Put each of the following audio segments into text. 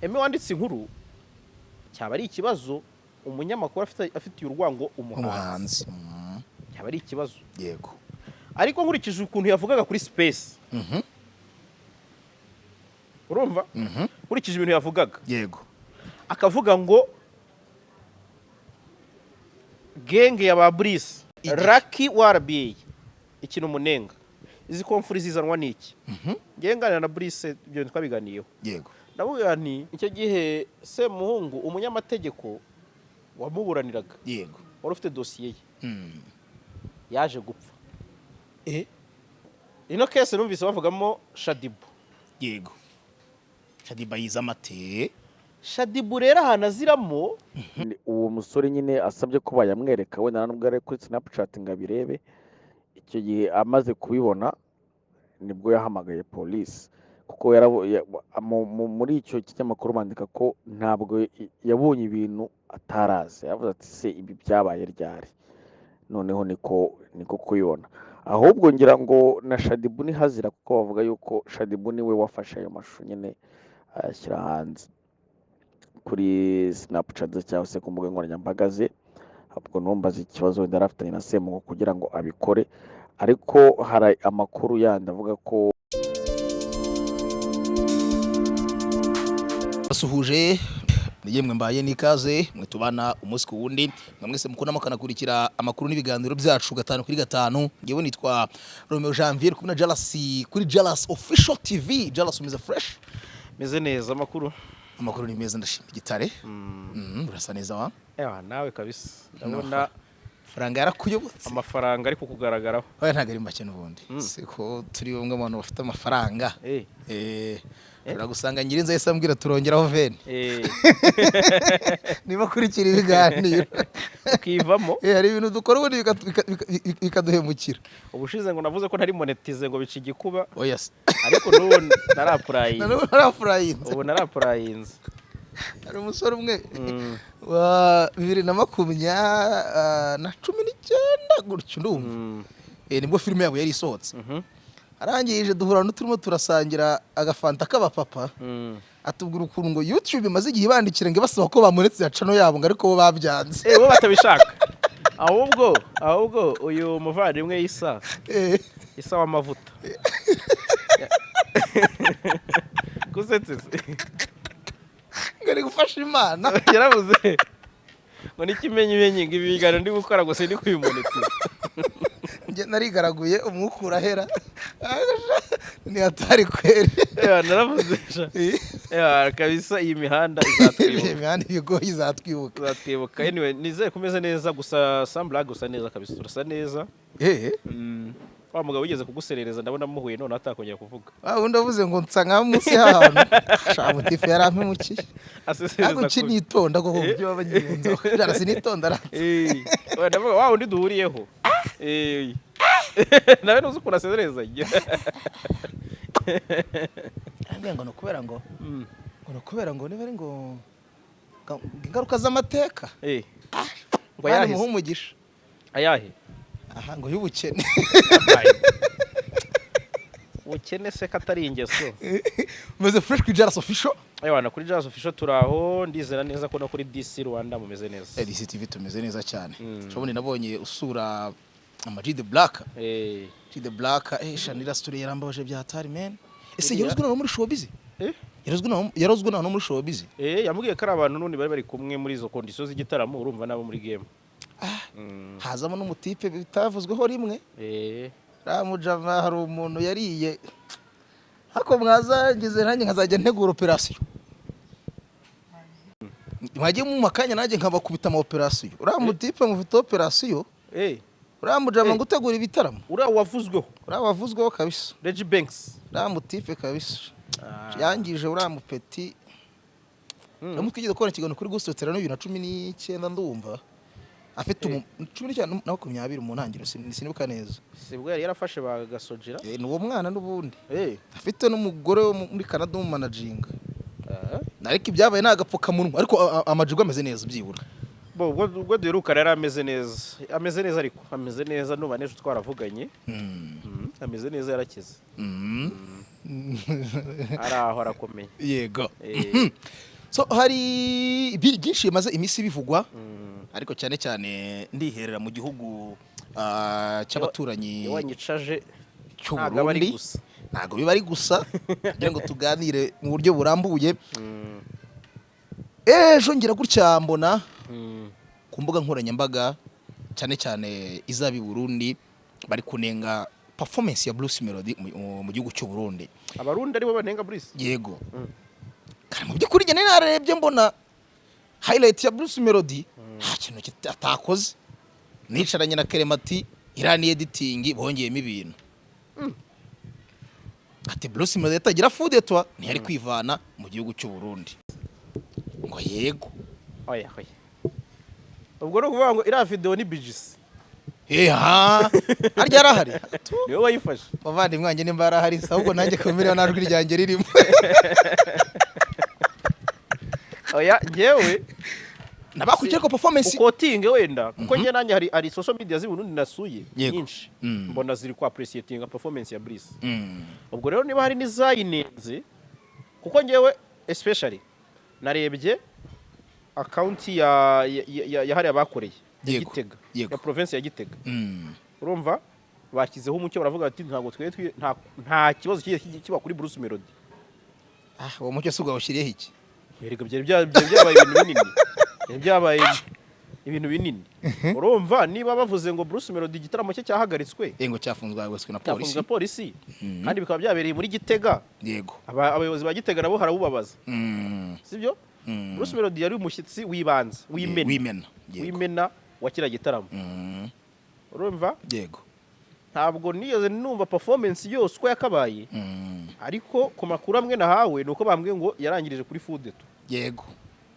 Eme wanditse inkuru, cyaba ari ikibazo umunyamakuru afitiye urwango umuhanzi. Umuhanzi. Cyaba ari ikibazo. Ariko nkurikije ukuntu yavugaga kuri space, urumva, nkurikije ibintu yavugaga, akavuga ngo gang ya ba Brice. Igihe. Lucky wa RBA, ikintu umunenga, izi conflits zizanwa n'iki? Ngewe nganira na Brice, ibyo bintu twabiganiyeho. Ndavuga nti icyo gihe Semuhungu, umunyamategeko wamuburaniraga, wari ufite dosiye ye, yaje gupfa. Ino case numvise bavugamo Shaddyboo. Yego, Shaddyboo yize amate. Shaddyboo rero ahantu aziramo. Uwo musore nyine asabye ko bayamwereka, wenda nubwo ari kuri Snapchat ngo abirebe. Icyo gihe amaze kubibona nibwo yahamagaye polisi, kuko muri icyo kinyamakuru bandika ko ntabwo yabonye ibintu atarazi. Yavuze ati: "Se ibi byabaye ryari?" Noneho niko kubibona. Ahubwo ngira ngo na Shaddyboo ntihazira, kuko bavuga yuko Shaddyboo niwe wafashe ayo mashusho nyine ayashyira hanze kuri Snapchat ze cyangwa se ku mbuga nkoranyambaga ze. Ahubwo numbaza ikibazo wenda yari afitanye na Semuhungu kugira ngo abikore. Ariko hari amakuru yandi avuga ko Basuhuje yemwe, mbaye n'ikaze mwe tubana umunsi ku wundi, mwe mwese mukunda mukanakurikira amakuru n'ibiganiro byacu gatanu kuri gatanu. Ngewe nitwa Romeo Janvier, kumwe na Jalas kuri Jalas Official TV. Jalas, umeze fresh? Meze neza, amakuru? Amakuru ni meza, ndashima igitare. Urasa neza wa. Ewa, nawe kabisa ndabona. Faranga yarakuyobotse. Amafaranga ari kukugaragaraho. Oya, ntabwo ari make n'ubundi, siko turi bamwe mu bantu bafite amafaranga. Ushobora gusanga nyirinzu yahise ambwira turongeraho veni niba akurikira ibiganiro. Ukivamo. Hari ibintu dukora ubundi bikaduhemukira. Ubushize ngo navuze ko ntari monetize ngo bica igikuba. Oya se. Ariko n'ubu narapurayinze. Nanubu narapurayinze. Ubu narapurayinze. Hari umusore umwe wa bibiri na makumya na cumi n'icyenda gutyo ndumva. Nibwo filime yabo yari isohotse. Arangije duhura n'uturimo turasangira agafanta k'abapapa. Atubwira ukuntu ngo YouTube imaze igihe ibandikira ngo ibasaba ko bamuretse ya channel yabo, ngo ariko bo babyanze. Bo batabishaka. Ahubwo uyu muvandimwe Isa, Isa w'amavuta, gusetse se? Ngo ari gufasha Imana. Yaravuze ngo n'ikimenyimenyi ngo ibi biganiro ndi gukora gusa ndi kubimonetiza. Njye narigaraguye, umwuka urahera, ni hatari kweri. Naravuze sha. Kabisa iyi mihanda izatwibuka. Imihanda ibigoyi izatwibuka. Izatwibuka. Anyway, nizere ko umeze neza gusa. Samblag, usa neza kabisa, urasa neza. Wa mugabo wigeze kuguserereza ndabona muhuye none atakongera kuvuga. Wa wundi avuze ngo nsa nka munsi y'ahantu shamutifu yarampemukiye. Asesereza. Ntabwo ukinitonda koko kubyo baba bagiyenzaho, jara sinitonda ra. Oya, ndavuga wa wundi duhuriyeho. Nawe ntuzi ukuntu aserereza. Arambwira ngo ni ukubera ngo ngo ni ukubera ngo niba ari ngo ingaruka z'amateka. Ngo Imana ayahe imuhe se? umugisha. Ayahe? Aha ngo y'ubukene. Ubukene se katari ingeso? Umeze fresh kuri Jaras Official? Ewana, kuri Jazz Official turaho, ndizera neza ko no kuri DC Rwanda mumeze neza. DC TV tumeze neza cyane. Ubundi nabonye usura Ama G The Black. G The Black, shanira story yarambabaje bya hatari man. Ese Iriya? yarozwe n'abantu muri showbiz? Eh? Yarozwe n'abantu muri showbiz? Yamubwiye ko ari abantu n'ubundi bari bari kumwe muri izo conditions z'igitaramo, urumva nabo muri game. Hazamo n'umutipe bitavuzweho rimwe. Ramujama hari umuntu yariye. Hako mwazangize nanjye nkazajya ntegura operation. Mwagiye mu makanya nanjye nkabakubita ama operation. Uriya mutipe mufite operation. Uriya mujama ngo utegura ibitaramo. Uriya wavuzweho. Uriya wavuzweho kabisa. Reggie Banks. Uriya mutipe kabisa. Yangije uriya mupeti. Mm. Twigeze gukora ikiganiro kuri Gusto Terano 2019 ndumva. Afite 19 na 20 mu ntangiriro, sinibuka neza. Sibwo yari yarafashe ba gasojera. Ni uwo mwana n'ubundi. Afite n'umugore wo muri Canada umumanaginga. Ariko ibyabaye ni agapfukamunwa, ariko amajigo ameze neza byibura. Bo ubwo duheruka yari ameze neza. Ameze neza, ariko ameze neza nuba n'ejo twaravuganye. Ameze neza, yarakize. Ari aho arakomeye. Yego. So hari byinshi bimaze iminsi bivugwa, ariko cyane cyane ndiherera mu gihugu cy'abaturanyi Iyo wanyicaje cy'u ntabwo aba ari Burundi. gusa. Ntabwo biba ari gusa kugira ngo tuganire mu buryo burambuye. Ejo ngira gutya mbona ku mbuga nkoranyambaga, cyane cyane izaba i Burundi, bari kunenga performance ya Bruce Melody mu gihugu cy'u Burundi. Abarundi aribo banenga Bruce? Yego. Kandi mu by'ukuri njye nari narebye mbona highlight ya Bruce Melody nta kintu atakoze. Nicaranye na Keremati, iriya ni editing, bongeyemo ibintu. Ati Bruce Melody atagira Fou de Toi ntiyari kwivana mu gihugu cy'u Burundi. Ngo yego. Oya, oya, ubwo ni ukuvuga ngo iriya video ni bijisi. Eha, harya yarahari? Niwe wayifashe. Bavandimwe wanjye, nimba yarahari se, ahubwo nanjye kumira nta jwi ryanjye ririmo. Oya, njyewe Nabakurikiye ko performance ukotinge wenda, kuko njye nanjye hari social media z'i Burundi nasuye nyinshi, mbona ziri ku appreciating performance ya Bruce. Ubwo rero niba hari n'izayinenze, kuko njyewe especially narebye account ya hariya bakoreye ya Gitega, ya province ya Gitega. Urumva bashyizeho umucyo, baravuga bati ntabwo twe nta kibazo kigiye kiba kuri Bruce Melody. Ah, uwo mucyo si ugawushyiriyeho iki? Erega byari byabaye ibintu binini, byari byabaye ibintu binini. Urumva niba bavuze ngo Bruce Melody igitaramo cye cyahagaritswe, Ngo cyafunzwe, hagaritswe na polisi. Cyafunzwe na polisi, kandi bikaba byabereye muri Gitega. Abayobozi ba Gitega nabo harabubabaza, sibyo? Bruce Melody yari umushyitsi w'ibanze, w'imena, w'imena, yego. W'imena wa kiriya gitaramo. Urumva ntabwo nigeze numva performance yose uko yakabaye, ariko ku makuru amwe nahawe ni uko bambwiye ngo yarangirije kuri Fou de Toi.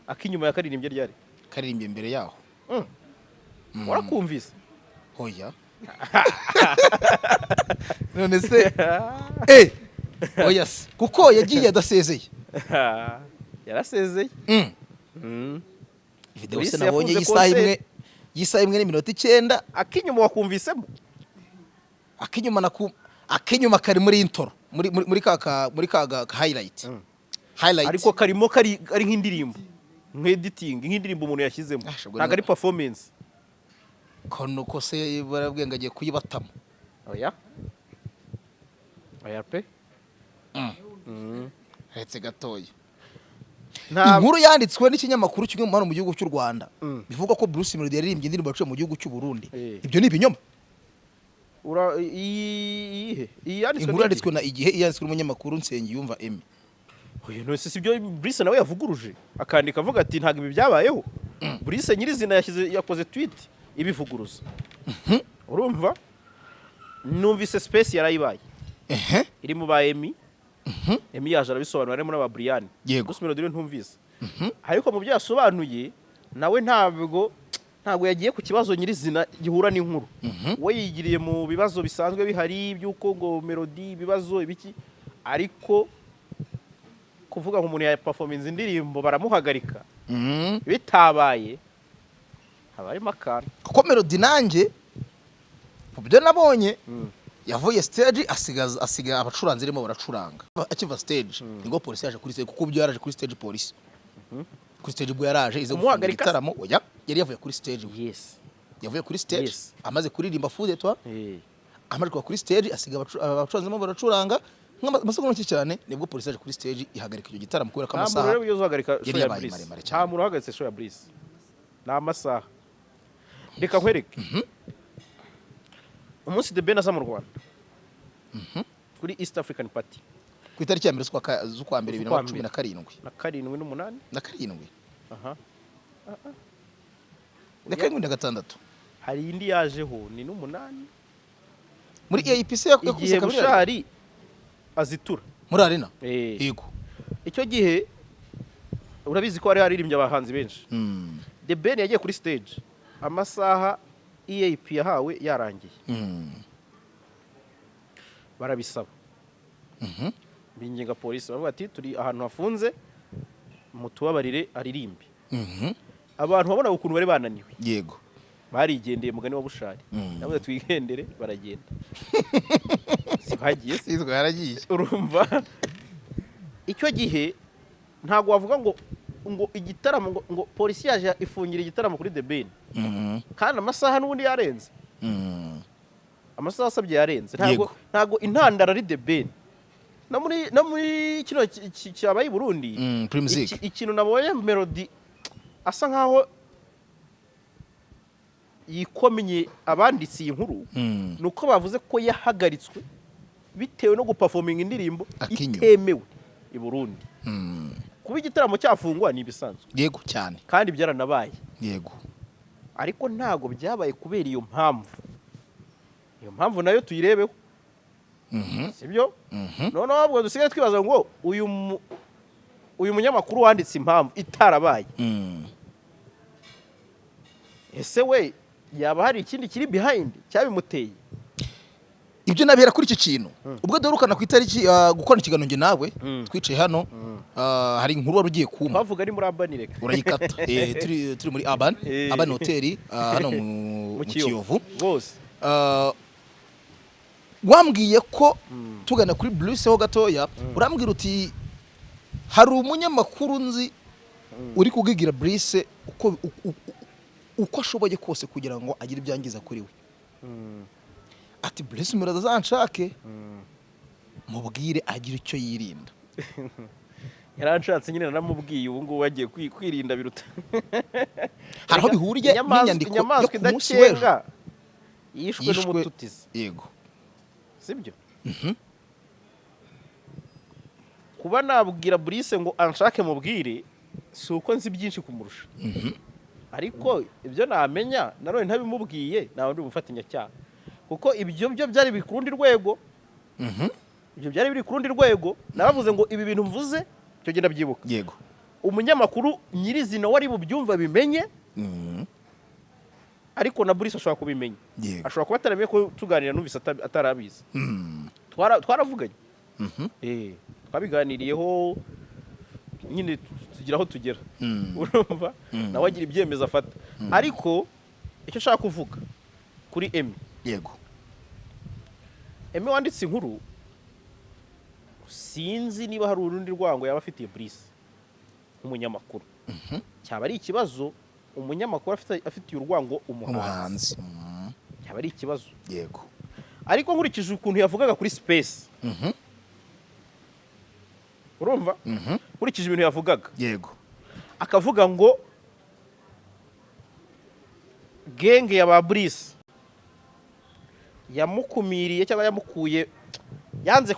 Ak'inyuma yakaririmbye ryari? Karirimbye imbere yaho. Warakumvise? Hoya, none se oya se, kuko yagiye adasezeye. Yarasezeye. Video Bruce se nabonye yafunze y'isaha concert. imwe, y'isaha 1:09. Ak'inyuma wakumvisemo? Akinyuma naku akinyuma kari muri intro, muri ka highlight, highlight. Ariko karimo kari ari nk'indirimbo, nk'editing, nk'indirimbo umuntu yashyizemo. Ah, shobora Ntabwo ari performance. Kono ko se barabwiye ngo agiye kuyibatamo? Oya, oya pe. Retse gatoya. Nta Inkuru yanditswe n'ikinyamakuru kimwe hano mu gihugu cy'u Rwanda bivuga ko Bruce Melody yaririmbye indirimbo yaciye mu gihugu cy'u Burundi. Ibyo ni ibinyoma. Ura iyihe? Iyi yanditswe Inkuru n'iki? yanditswe na Igihe, yanditswe n'umunyamakuru Nsengiyumva Emmy. Oya, none se sibyo Bruce nawe yavuguruje akandika avuga ati ntabwo ibi byabayeho? Bruce nyirizina yashyize, yakoze tweet ibivuguruza. Urumva numvise space yarayibaye iri mu ba Emmy. Emmy yaje arabisobanura, harimo n'aba Brian. Bruce Melody rero ntumvise, ariko mu byo yasobanuye nawe ntabwo yagiye ku kibazo nyirizina gihura n'inkuru. We yigiriye mu bibazo bisanzwe bihari by'uko ngo Melody ibibazo ibiki, ariko kuvuga ngo umuntu yaperforminze indirimbo baramuhagarika bitabaye, haba harimo akantu. Kuko Melody, nanjye mu byo nabonye, yavuye stage asigaza, asiga abacuranzi irimo baracuranga. Akiva stage nibwo polisi yaje kuri stage, kuko ubwo yaraje kuri stage, polisi kuri stage ubwo yaraje ize gufunga Kumuhagarika se? igitaramo. Oya, yari yavuye kuri stage we. Yavuye kuri stage amaze kuririmba Fou de Toi. Amaze kuva kuri stage asiga abacuranzi barimo baracuranga, nk'amasegonda make cyane nibwo polisi yaje kuri stage ihagarika icyo gitaramo, kubera ko Nta muntu amasaha rero wigeze uhagarika yari show ya yabaye Bruce. maremare Nta cyane. muntu uhagaritse show ya Bruce, ni amasaha. Reka nkwereke umunsi The Ben aza mu Rwanda kuri East African Party. Ku itariki ya 1 z'ukwa mbere bibiri Z'ukwa na cumi na mbere. karindwi. Na karindwi n'umunani. Na karindwi. Aha. Na karindwi na gatandatu. Hari indi yajeho ni n'umunani. Muri EAPC yakubise Igihe kabiri. Bushari azitura Muri arena. Eh. Yego. Icyo gihe urabizi ko hari haririmbye abahanzi benshi. The Ben yagiye kuri stage amasaha EAP yahawe yarangiye. Barabisaba, binginga polisi, baravuga ati turi ahantu hafunze, mutubabarire aririmbe. Abantu wabonaga ukuntu bari bananiwe. Barigendeye, mugani wa Bushari. Yavuze twigendere, baragenda. Sibagiye se? Sizwe yaragiye. Urumva, icyo gihe ntabwo wavuga ngo igitaramo ngo polisi yaje ifungira igitaramo kuri The Ben, kandi amasaha n'ubundi yarenze. Amasaha asabye yarenze, ntabwo ntabwo intandaro ari The Ben. No muri kino cyabaye i Burundi, Primusic. Ikintu nabonye Melody asa nkaho yikomye abanditse iyi nkuru, ni uko bavuze ko yahagaritswe bitewe no guperforminga indirimbo Akinyo. itemewe i Burundi. Kuba igitaramo cyafungwa ni ibisanzwe, Yego, cyane. kandi byaranabaye, ariko ntabwo byabaye kubera iyo mpamvu. Iyo mpamvu nayo tuyirebeho, sibyo? Noneho ahubwo dusigaye twibaza ngo uyu munyamakuru wanditse impamvu itarabaye, ese we yaba hari ikindi kiri behind cyabimuteye? Ibyo nabihera kuri icyo kintu ubwo duherukana ku itariki gukorana ikiganiro njye nawe, twicaye hano, hari inkuru wari ugiye kumpa. Twavuga ari muri Urban, reka. Urayikata. Turi muri Urban, Urban Hotel, hano mu Kiyovu. Rwose. Wambwiye ko tugana kuri Bruce ho gatoya, urambwira uti hari umunyamakuru nzi uri kugigira Bruce uko ashoboye kose kugira ngo agire ibyangiza kuri we. Ati Bruce Melody azanshake mubwire agire icyo yirinda. Yaranshatse nyine, naramubwiye. Ubu ngubu agiye kwirinda biruta. Hari aho bihuriye n'inyandiko yo Inyamaswa ku munsi w'ejo? idakenga yishwe Yishwe. n'umututizi. Sibyo? Kuba nabwira Bruce ngo anshake mubwire, si uko nzi byinshi kumurusha, ariko ibyo namenya nanone ntabimubwiye ntawe ndi umufatanyacyaha, kuko ibyo byo byari biri ku rundi rwego. Ibyo byari biri ku rundi rwego. Naravuze ngo ibi bintu mvuze, icyo gihe ndabyibuka, umunyamakuru nyirizina wari bubyumva bimenye, ariko na Bruce ashobora kubimenya, ashobora kuba ataramenye ko tuganira numvise atarabizi. Twaravuganye. Twabiganiriyeho nyine, tugira aho tugera. Urumva, nawe agira ibyemezo afata. Ariko icyo nshaka kuvuga kuri Emmy, Emmy wanditse inkuru, sinzi niba hari urundi rwango yaba afitiye Bruce nk'umunyamakuru. Cyaba ari ikibazo umunyamakuru afitiye urwango umuhanzi. Umuhanzi. Cyaba ari ikibazo. Ariko nkurikije ukuntu yavugaga kuri space, urumva, nkurikije ibintu yavugaga, akavuga ngo gang ya ba Bruce yamukumiriye cyangwa yamukuye, yanze,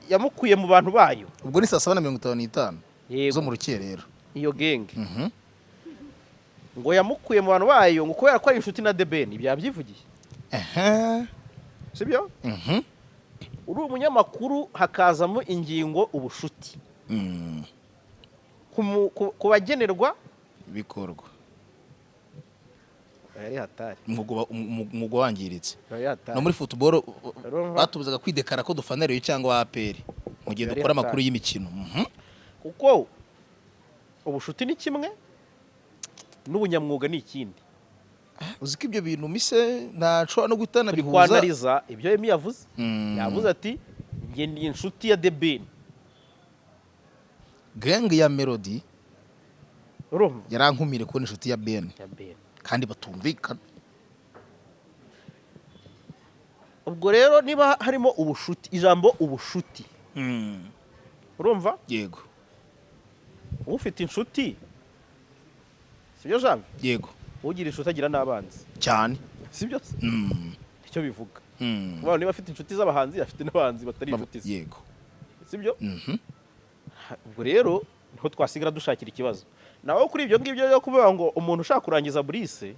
yamukuye mu bantu bayo. Ubwo ni saa 7:55 zo mu rukerera. Iyo gang ngo yamukuye mu bantu bayo ngo kubera ko ari inshuti na The Ben. Ibyo yabyivugiye, sibyo? Uri umunyamakuru, hakazamo ingingo ubushuti ku bagenerwa bikorwa. Yari hatari. Umwuga wangiritse. Yari hatari. No muri football Urumva? batubuzaga kwidekara ko dufana Rayon cyangwa APR mu gihe Yari dukora amakuru hatari. y'imikino. Kuko ubushuti ni kimwe n'ubunyamwuga ni ikindi. Uzi ko ibyo bintu mise ntashobora no guhita Turi nabihuza. kwanariza ibyo Emmy yavuze. Yavuze ati njye ni inshuti ya The Ben. Gang ya Melody Urumva? yarankumire kubona inshuti ya Ben Ya Ben. kandi batumvikana. Ubwo rero niba harimo ubushuti, ijambo ubushuti, urumva, Yego. ufite inshuti, sibyo jambo? Yego. Ugira inshuti agira n'abanzi. Cyane. Sibyo se? Icyo bivuga, kuvuga niba afite inshuti z'abahanzi, afite n'abahanzi batari inshuti ze. Sibyo? Mhm. Ubwo rero niho twasigara dushakira ikibazo. Nawe kuri ibyo ngibyo byo kuvuga ngo umuntu ushaka kurangiza Bruce,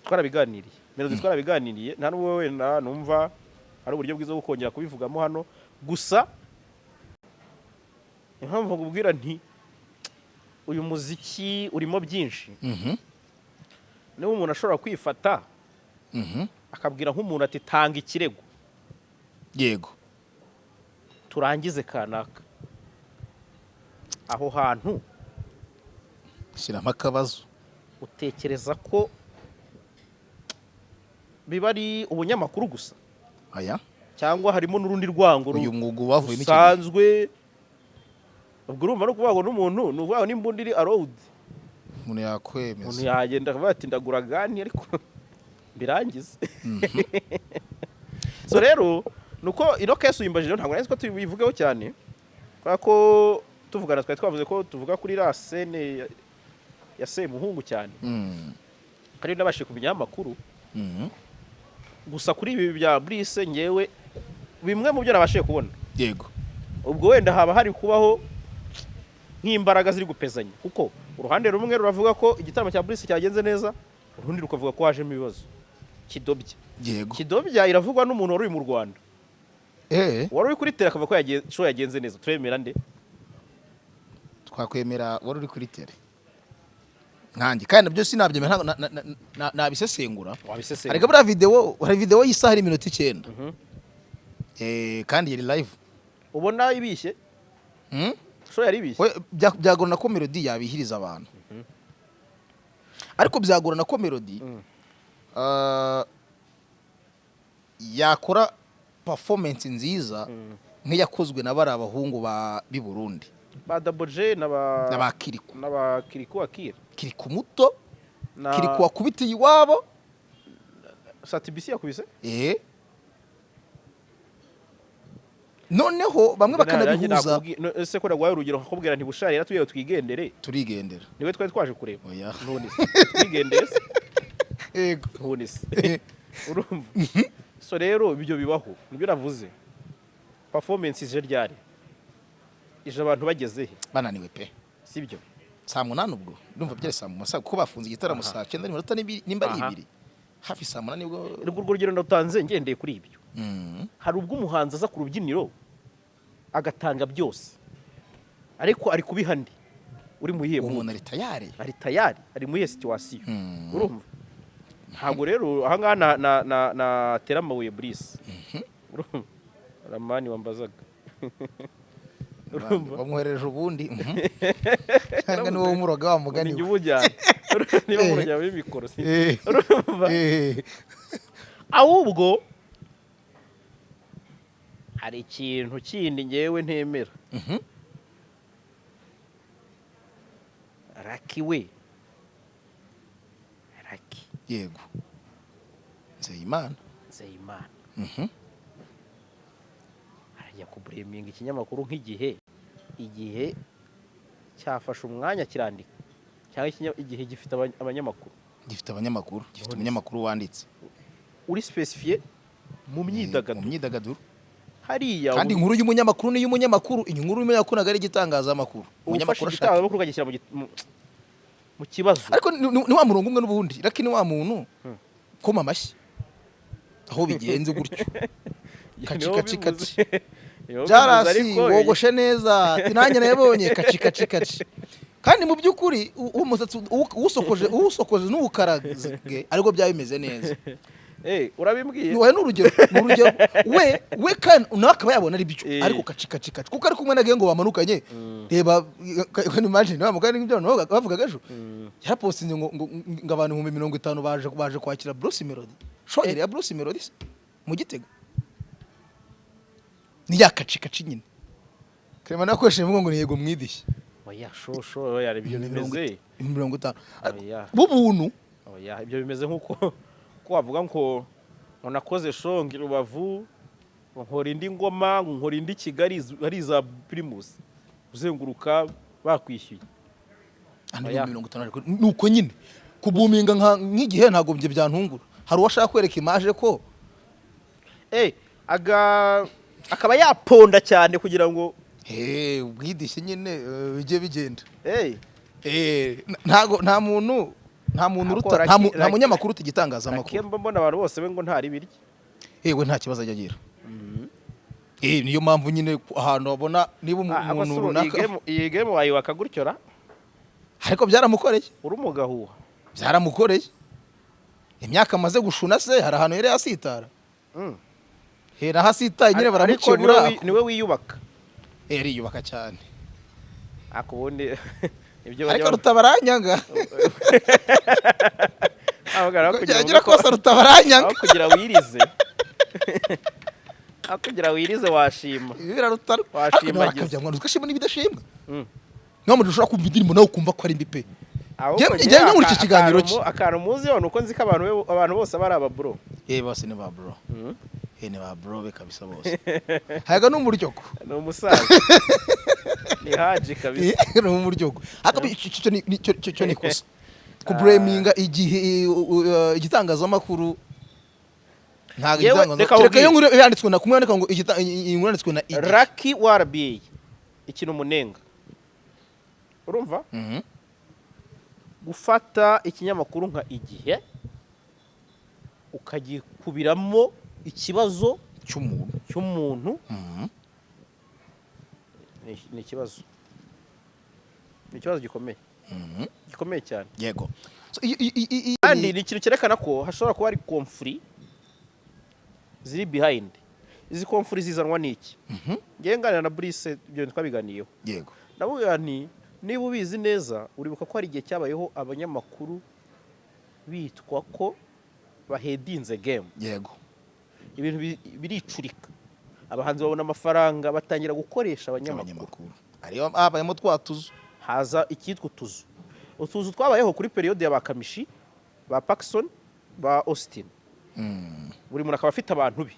twarabiganiriye, Melody twarabiganiriye, nta n'ubwo wenda numva ari uburyo bwiza bwo kongera kubivugamo hano. Gusa impamvu nkubwira nti uyu muziki urimo byinshi, niba umuntu ashobora kwifata akabwira nk'umuntu ati tanga ikirego, turangize kanaka, aho hantu Shyiramo akabazo. utekereza ko biba ari ubunyamakuru gusa? Aya. Cyangwa harimo n'urundi rwango Uyu mwuga bavuyemo icyo gihe. rusanzwe. Ubwo urumva no kuvuga ngo n'umuntu, ni ukuvuga ngo n'imbunda iri allowed, umuntu yakwemeza. Umuntu yagenda akavuga ati: "Ndagura gun, ariko mbirangize." So rero nuko ino case uyimbajije, ntabwo nari nzi ko tubivugeho cyane, kubera ko tuvugana twari twavuze ko tuvuga kuri la scène ya Semuhungu cyane, kandi nabashije kumenya amakuru. Gusa kuri ibi bya Brice, ngewe bimwe mu byo nabashije kubona, ubwo wenda haba hari kubaho nk'imbaraga ziri gupezanya, kuko uruhande rumwe ruravuga ko igitaramo cya Brice cyagenze neza, urundi rukavuga ko hajemo ibibazo. Kidobya, kidobya iravugwa n'umuntu wari uri mu Rwanda, wari uri kuri terrain, akavuga ko show yagenze neza. Turemera nde? Twakwemera wari uri kuri terrain nkanjye, kandi nabyo sinabyemera, ntabwo nabisesengura. Wabisesengura. Ariko buriya video, hari video y'isaha n'iminota 9, kandi yari live. Ubona ibishye? Hmm? Show yari ibishye? We, byagorana ko Melody yabihiriza abantu, ariko byagorana ko Melody yakora performance nziza nk'iyakozwe na bari abahungu ba b'i Burundi. Ba Double J n'aba n'aba Kiriku. N'aba Kiriku Akira. Kiriku muto. Na Kiriku wakubitiye iwabo. Satibisi yakubise. Noneho bamwe bakanabihuza. Ese ko naguhaye urugero nkakubwira nti Bushari yaratubwiye ngo twigendere? Turigendera. Niwe twari twaje kureba? Oya. None se twigendere se? Yego. None se urumva? So rero ibyo bibaho, nibyo navuze. Performance ije ryari? Ije abantu bageze he? Bananiwe pe. Sibyo? Saa 8, ubwo ndumva byari saa mu masaa, kuko bafunze igitaramo saa 9 n'iminota nimba ari 2, hafi saa 8 nibwo. Urwo rugero ndarutanze ngendeye kuri ibyo. Hari ubwo umuhanzi aza ku rubyiniro agatanga byose, ariko ari kubiha ndi uri mu iyihe Uwo mood? Muntu ari tayari. Ari tayari, ari muri iyo situation. Urumva, ntabwo rero ahangaha na natera amabuye Brice. Urumva, Ramani wambazaga, urumva? Bamwohereje ubundi, cyangwa niwo wumuroga wa mugani Ni we. umujyana niba umujyana w'imikoro si? Urumva, ahubwo hari ikintu kindi ngewe ntemera. Lucky we, Lucky. Yego, Nzeyimana. Nzeyimana arajya kubureminga ikinyamakuru nk'igihe. Igihe cyafashe umwanya kirandika, cyangwa Igihe gifite abanyamakuru. Gifite abanyamakuru, gifite umunyamakuru wanditse. Uri spécifié mu Mu myidagaduro. myidagaduro. Hariya Kandi inkuru y'umunyamakuru ni iy'umunyamakuru, inkuru y'umunyamakuru ntabwo ari igitangazamakuru. ufashe Umunyamakuru ashaka igitangazamakuru ukagishyira mu kibazo. Ariko ni wa murongo umwe n'ubundi. Lucky ni wa muntu koma amashyi aho bigenze gutyo, kaci, Niwo kaci, bivuze. Kaci. Niwo bivuze, Byarasi ariko wogoshe neza, ati nanjye nayabonye, kaci kaci kaci. Kandi mu by'ukuri uwo musatsi uwusokoje n'uwukaraze ariko byaba bimeze neza. Urabimbwiye. Wowe ni urugero we kandi nawe akaba yabona ari byo. Ariko kaci kaci kaci, kuko ari kumwe na gang bamanukanye. Reba, can imagine wa mugani nk'ibyo abantu bavugaga ejo, yarapostinze ngo abantu 50,000 baje kwakira Bruce Melody, shogere ya Bruce Melody se, mu Gitega. Ni ya kaci kaci nyine Clement nakoresheje imvugo ngo ni yego mwidishye. Oya, sho sho, oya, ibyo bimeze 50,000 Oya. b'ubuntu. Oya, ibyo bimeze nk'uko ko wavuga ngo nakoze show ngira Rubavu, ngo nkora indi Ngoma, ngo nkora indi Kigali, ari iza Primus, uzenguruka bakwishyuye. Andi Oya. 50,000, ariko ni uko nyine kubuminga nk'igihe ntabwo ibyo byantungura. Hari uwo ashaka kwereka image ko Aga akaba yaponda cyane kugira ngo He, ubwidishye nyine, bijye bigenda. Ntago nta muntu Ariko uruta nta munyamakuru uta igitangazamakuru. Rakemba mbona abantu bose be ngo ntari birya. Yewe, nta kibazo ajya agira. Niyo mpamvu nyine ahantu babona niba umuntu runaka Iyi game wayiwaka gutyo ra? Ariko byaramukoreye. Uri umugahuha. Byaramukoreye. Imyaka amaze gushuna se, hari ahantu yari yasitara? Hera hasitaye nyine. Ariko Baramukebura. niwe wiyubaka. Ariyubaka cyane. Ariko ubundi ibyo Ariko bajya rutabaranyanga. Avuga aho kugira Yagira uvuge kose, rutabaranyanga. Aho kugira wirize. Akugira wirize washima. Ibi birarutana. Washimagiza. Ariko nawe ugashima n'ibidashimwa. Niyo mpamvu ushobora kumva indirimbo nawe ukumva ko ari mbi pe. Ahubwo Njyewe njyewe muri iki kiganiro cye. Akantu muziho ni uko nzi ko abantu bose aba ari ababro. Bose ni ba bro. Ni ba bro be kabisa bose. Hayaga n'umuryoko. Ni umusaza, ni haji kabisa. Ni umuryoko. Ariko icyo ni ikosa. Kublaminga igihe igitangazamakuru ntabwo Yewe, igitangazamakuru. reka Kereka iyo nkubwire. nkuru yanditswe na kumwe yandika ngo iyi nkuru yanditswe na Igihe. Lucky wa RBA, ikintu umunenga, urumva, gufata ikinyamakuru nka Igihe ukagikubiramo ikibazo cy'umuntu. Cy'umuntu ni ikibazo, ni ikibazo gikomeye, gikomeye cyane. Yego. So, Kandi ni ikintu cyerekana ko hashobora kuba hari conflit ziri behind. Izi conflit zizanwa n'iki? Ngewe nganira na Brice, ibyo bintu twabiganiyeho. Ndavuga nti niba ubizi neza, uribuka ko hari igihe cyabayeho abanyamakuru bitwa ko bahedinze game. Ibintu biricurika, abahanzi babona amafaranga, batangira gukoresha abanyamakuru. Abanyamakuru. Ariyo habayemo twa tuzu. Haza icyitwa utuzu. Utuzu twabayeho kuri période ya ba Kamichi, ba Pacson, ba Austin. Buri muntu akaba afite abantu be.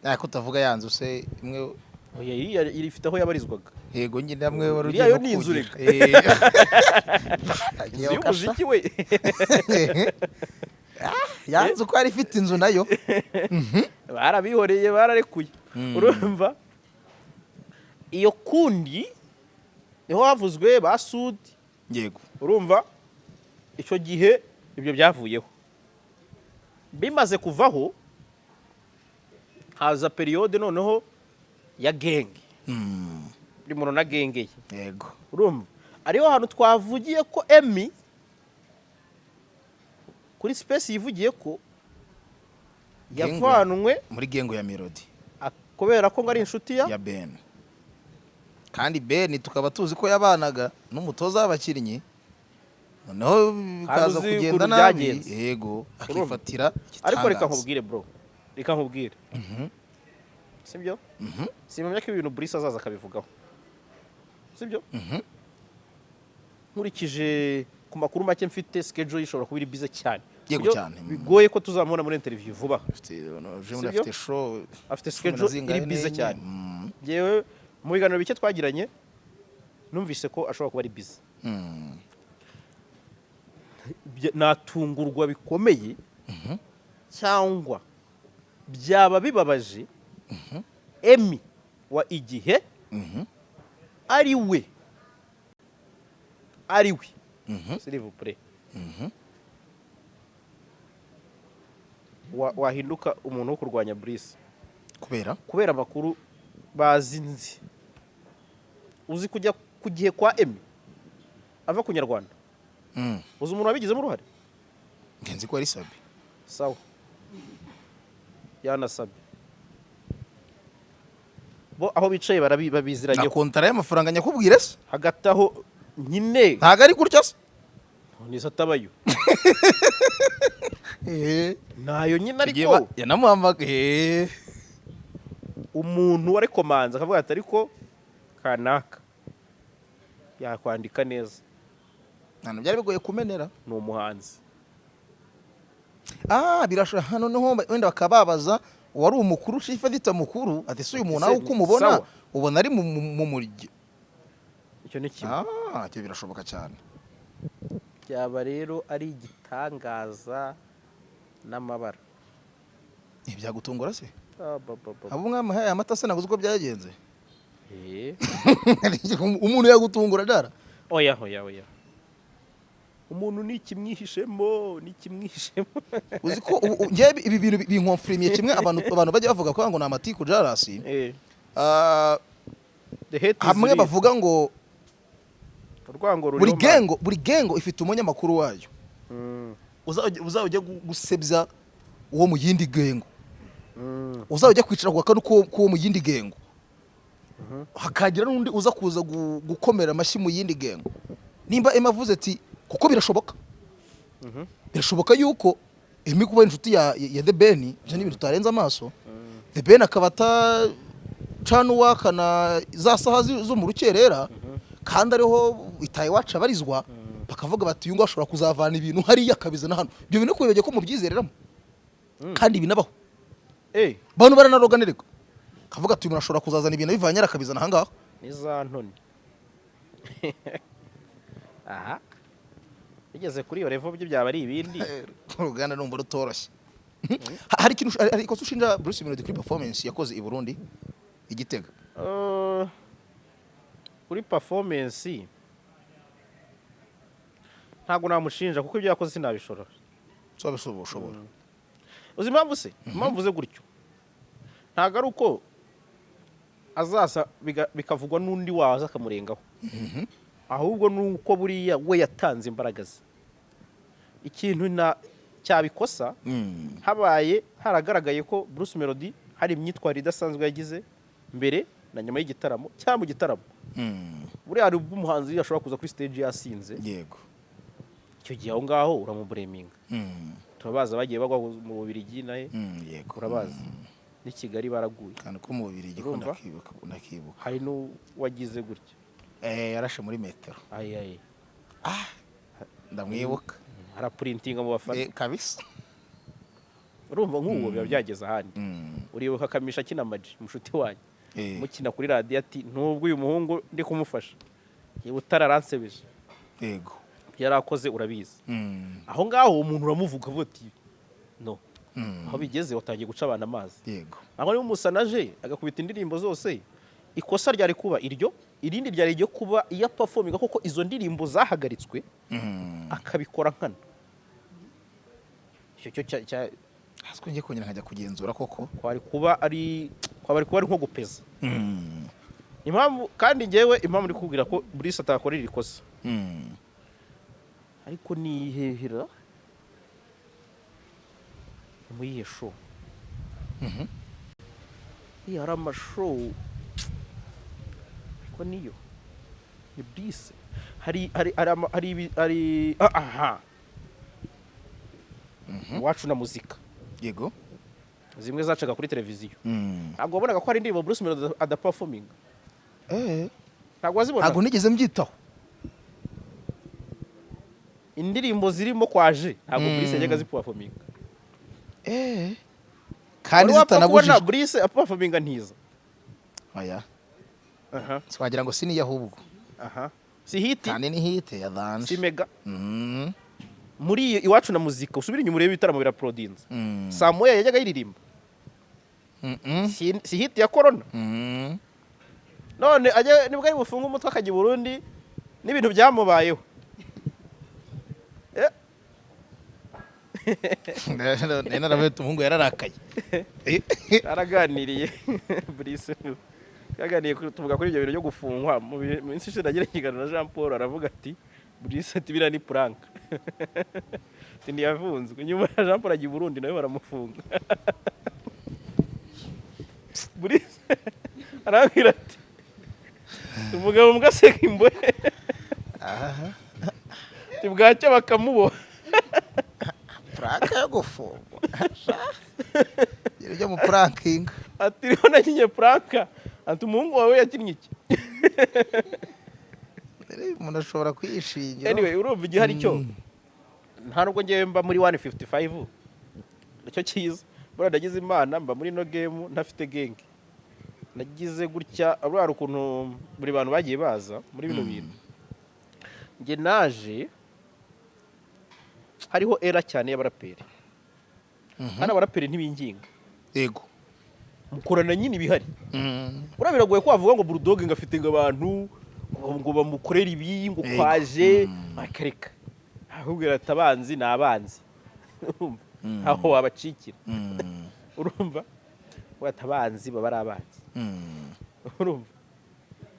Ariko utavuga yanzu se imwe? Oya, iriya ifite aho yabarizwaga. Yego nyine, hamwe wari Iriya ugiye yo no ni inzu. kugira. Inzu y'umuziki we. Yanzu ko yari ifite inzu nayo. Barabihoreye, bararekuye. Urumva, iyo kundi niho havuzwe ba Sudi. Urumva, icyo gihe ibyo byavuyeho. Bimaze kuvaho, haza période noneho ya gang, buri muntu na gang ye. Urumva, ariho hantu twavugiye ko Emmy kuri space yivugiye ko yavanwe muri gang ya Melody. Kubera ko ngo ari inshuti ya Ya Ben. Kandi Ben tukaba tuzi ko yabanaga n'umutoza w'abakinnyi, noneho bikaza uzi kugenda ukuntu nabi. byagenze. Yego, akifatira Ariko reka igitangaza. nkubwire bro, reka nkubwire, sibyo? Simpamya ko ibintu Brice azaza akabivugaho, sibyo? Nkurikije ku makuru make mfite, schedule ishobora kuba iri busy cyane. Yego, Buryo cyane. bigoye ko tuzamubona muri interview vuba. Afite Sibyo? Afite show Afite 10 na schedule zingahe iri busy n'enye. cyane. Njyewe mu biganiro bike twagiranye numvise ko ashobora kuba ari busy. Natungurwa bikomeye cyangwa byaba bibabaje Emmy wa Igihe ari we, s'il vous plaît, wahinduka umuntu wo kurwanya Brice. Kubera? Kubera amakuru bazi nzi. Uzi kujya ku gihe kwa Emmy ava ku Nyarwanda, uzi umuntu wabigizemo uruhare? Ngenzi ko ari Sabi. Sawa, yanasabye bo aho bicaye Na babiziranyeho. Kontara y'amafaranga nyakubwire se? Hagati aho nyine. Ntabwo ari gutya se? Nisa atabayo nayo nyine. Tugiye Ariko yanamuhamagaye. Umuntu warikomanze akavuga ati ariko kanaka yakwandika neza. Ntabwo byari bigoye kumenera. Ni umuhanzi. Ah, birashoboka noneho wenda bakababaza uwari umukuru, chief editor mukuru, ati se uyu muntu aho Se uko umubona sawa. ubona ari mu muryo? Icyo ni kimwe. Ah, ibyo birashoboka cyane. Byaba rero ari igitangaza n'amabara. Ntibyagutungura se? Ah, ba, ba, ba. Abo mwamuhaye amata se ntabwo uzi uko byagenze? Eh. Umuntu yagutungura dara. Oya, oya, oya, umuntu ni ikimwihishemo, ni ikimwihishemo. Uzi ko njyewe ibi bintu binkonfirimiye kimwe abantu bajya bavuga ko ngo ni amatiku jarasi. Ah, The hate is hamwe real. bavuga ngo Urwango buri ruriho. gang, buri gang ifite umunyamakuru wayo. Uzajya gusebya uwo mu yindi gang, uzajya ujya kwicara ku gakanu k'uwo mu yindi gang, hakagira n'undi uza kuza gukomera amashyi mu yindi gang. Nimba Emma avuze ati, kuko birashoboka, birashoboka yuko Emmy kuba inshuti ya The Ben, ibyo ni ibintu tutarenze amaso. The Ben akaba atacana uwakana za saha zo mu rukerera, kandi ariho itaye iwacu abarizwa, bakavuga bati: "Uyu nguyu ashobora kuzavana ibintu hariya akabizana hano." Ibyo bintu kubibagiye ko mubyizereramo, kandi binabaho. Bantu baranaroganirwa, kavuga ati: "Uyu muntu ashobora kuzazana ibintu abivanye akabizana ahangaha." Ni za ntoni aha bigeze kuri iyo level byo byaba ari ibindi. Uruganda numva rutoroshye. Hari ikintu, hari ikosa ushinja Bruce Melody kuri performance yakoze i Burundi, i Gitega? Kuri performance ntabwo namushinja, kuko ibyo yakoze sinabishobora. So bishobora, ushobora. Uzi impamvu se? Impamvu uze gutyo, ntabwo ari uko azaza bikavugwa n'undi waza akamurengaho, ahubwo ni uko buriya we yatanze imbaraga ze. Ikintu na cyabikosa, habaye haragaragaye ko Bruce Melody hari imyitwarire idasanzwe yagize mbere na nyuma y'igitaramo cyangwa mu gitaramo. Buriya hari ubwo umuhanzi ashobora kuza kuri stage yasinze. Icyo gihe aho ngaho uramubureminga. Turabazi abagiye bagwa mu Bubiligi naye. Urabazi n'i Kigali baraguye. Kandi ko mu Bubiligi ko Urumva? Ndakibuka, ndakibuka. Hari n'uwagize gutya. Yarashe muri metero. Ayi ayi. Ndamwibuka. Arapurintinga mu bafana. Kabisa. Urumva nk'uwo biba byageze ahandi. Uribuka Kamisha akina Amaji, mushuti wanyu, mukina kuri radiyo, ati: "Nubwo uyu muhungu ndi kumufasha, yewe utaransebeje." Yari akoze, urabizi. Aho ngaho umuntu uramuvuga avuga ati: "No, aho bigeze watangiye guca abantu amazi." Aho niba umusanaje agakubita indirimbo zose, ikosa ryari kuba iryo, irindi ryari iryo kuba iyo aperforminga koko izo ndirimbo zahagaritswe, akabikora nkana. Icyo cyo Haswe ngiye kongera nkajya kugenzura koko. Kwari kuba ari nko gupeza. Impamvu kandi ngewe, impamvu ndi kukubwira ko Bruce atakorera iri kosa, ariko nihehera ni muri iyo show. Iyo hari amashow, ariko niyo ni Bruce, hari aha Iwacu na Muzika, zimwe zacaga kuri televiziyo. Ntabwo wabonaga ko hari indirimbo Bruce Melody adaperforminga? Ntabwo wazibona? Ntabwo nigeze mbyitaho. Indirimbo zirimo kwaje ntabwo Bruce yajyaga aziperforminga. Kandi Wari wapfa kubona zitanabujijwe. Bruce aperforminga ntiza? Oya. Aha. Wagira ngo siniyo ahubwo. Aha si hit? Kandi ni hit ya dance. Si mega. Muri iyo Iwacu na Muzika, usubire inyuma urebe ibitaramo biraporodinze. Saa moya yajyaga yiririmba. Si hit ya corona? None ajya nibwo ari bufunge umutwe akajya i Burundi n'ibintu byamubayeho. Nari naravuye, umuhungu yararakaye. Araganiriye Brice, yaganiriye tuvuga kuri ibyo bintu byo gufungwa. Mu minsi ishize nagira ikiganiro na Jean Paul, aravuga ati: "Brice, ati biriya ni prank, ati ntiyafunzwe." Nyuma ya Jean Paul ajya i Burundi nawe baramufunga. Brice arabwira ati: "Umugabo mbwa aseka imbohe, ati bwacya bakamuboha." Prank yo gufungwa, ibyo mu prankinga. Ati: "Rero nakinye prank." Ati: "Umuhungu wawe yakinnye iki?" Umuntu ashobora kuyishingira. Anyway, urumva igihe hari cyo nta nubwo ngewe mba muri 155, nicyo cyiza. Buriya ndagize Imana mba muri ino game ntafite gang. Nagize gutya, buriya hari ukuntu buri bantu bagiye baza muri bino bintu. Njye naje hariho era cyane y'abaraperi hano, abaraperi ntibinginga. Mukorana nyine ibihari. Buriya biragoye ko wavuga ngo Bulldog ngo afite ngo abantu ngo bamukorere ibi, ngo kwaje akareka, ahubwo ati: "Abanzi ni abanzi." Urumva ntaho wabacikira. Urumva ati: "Abanzi baba ari abanzi." Urumva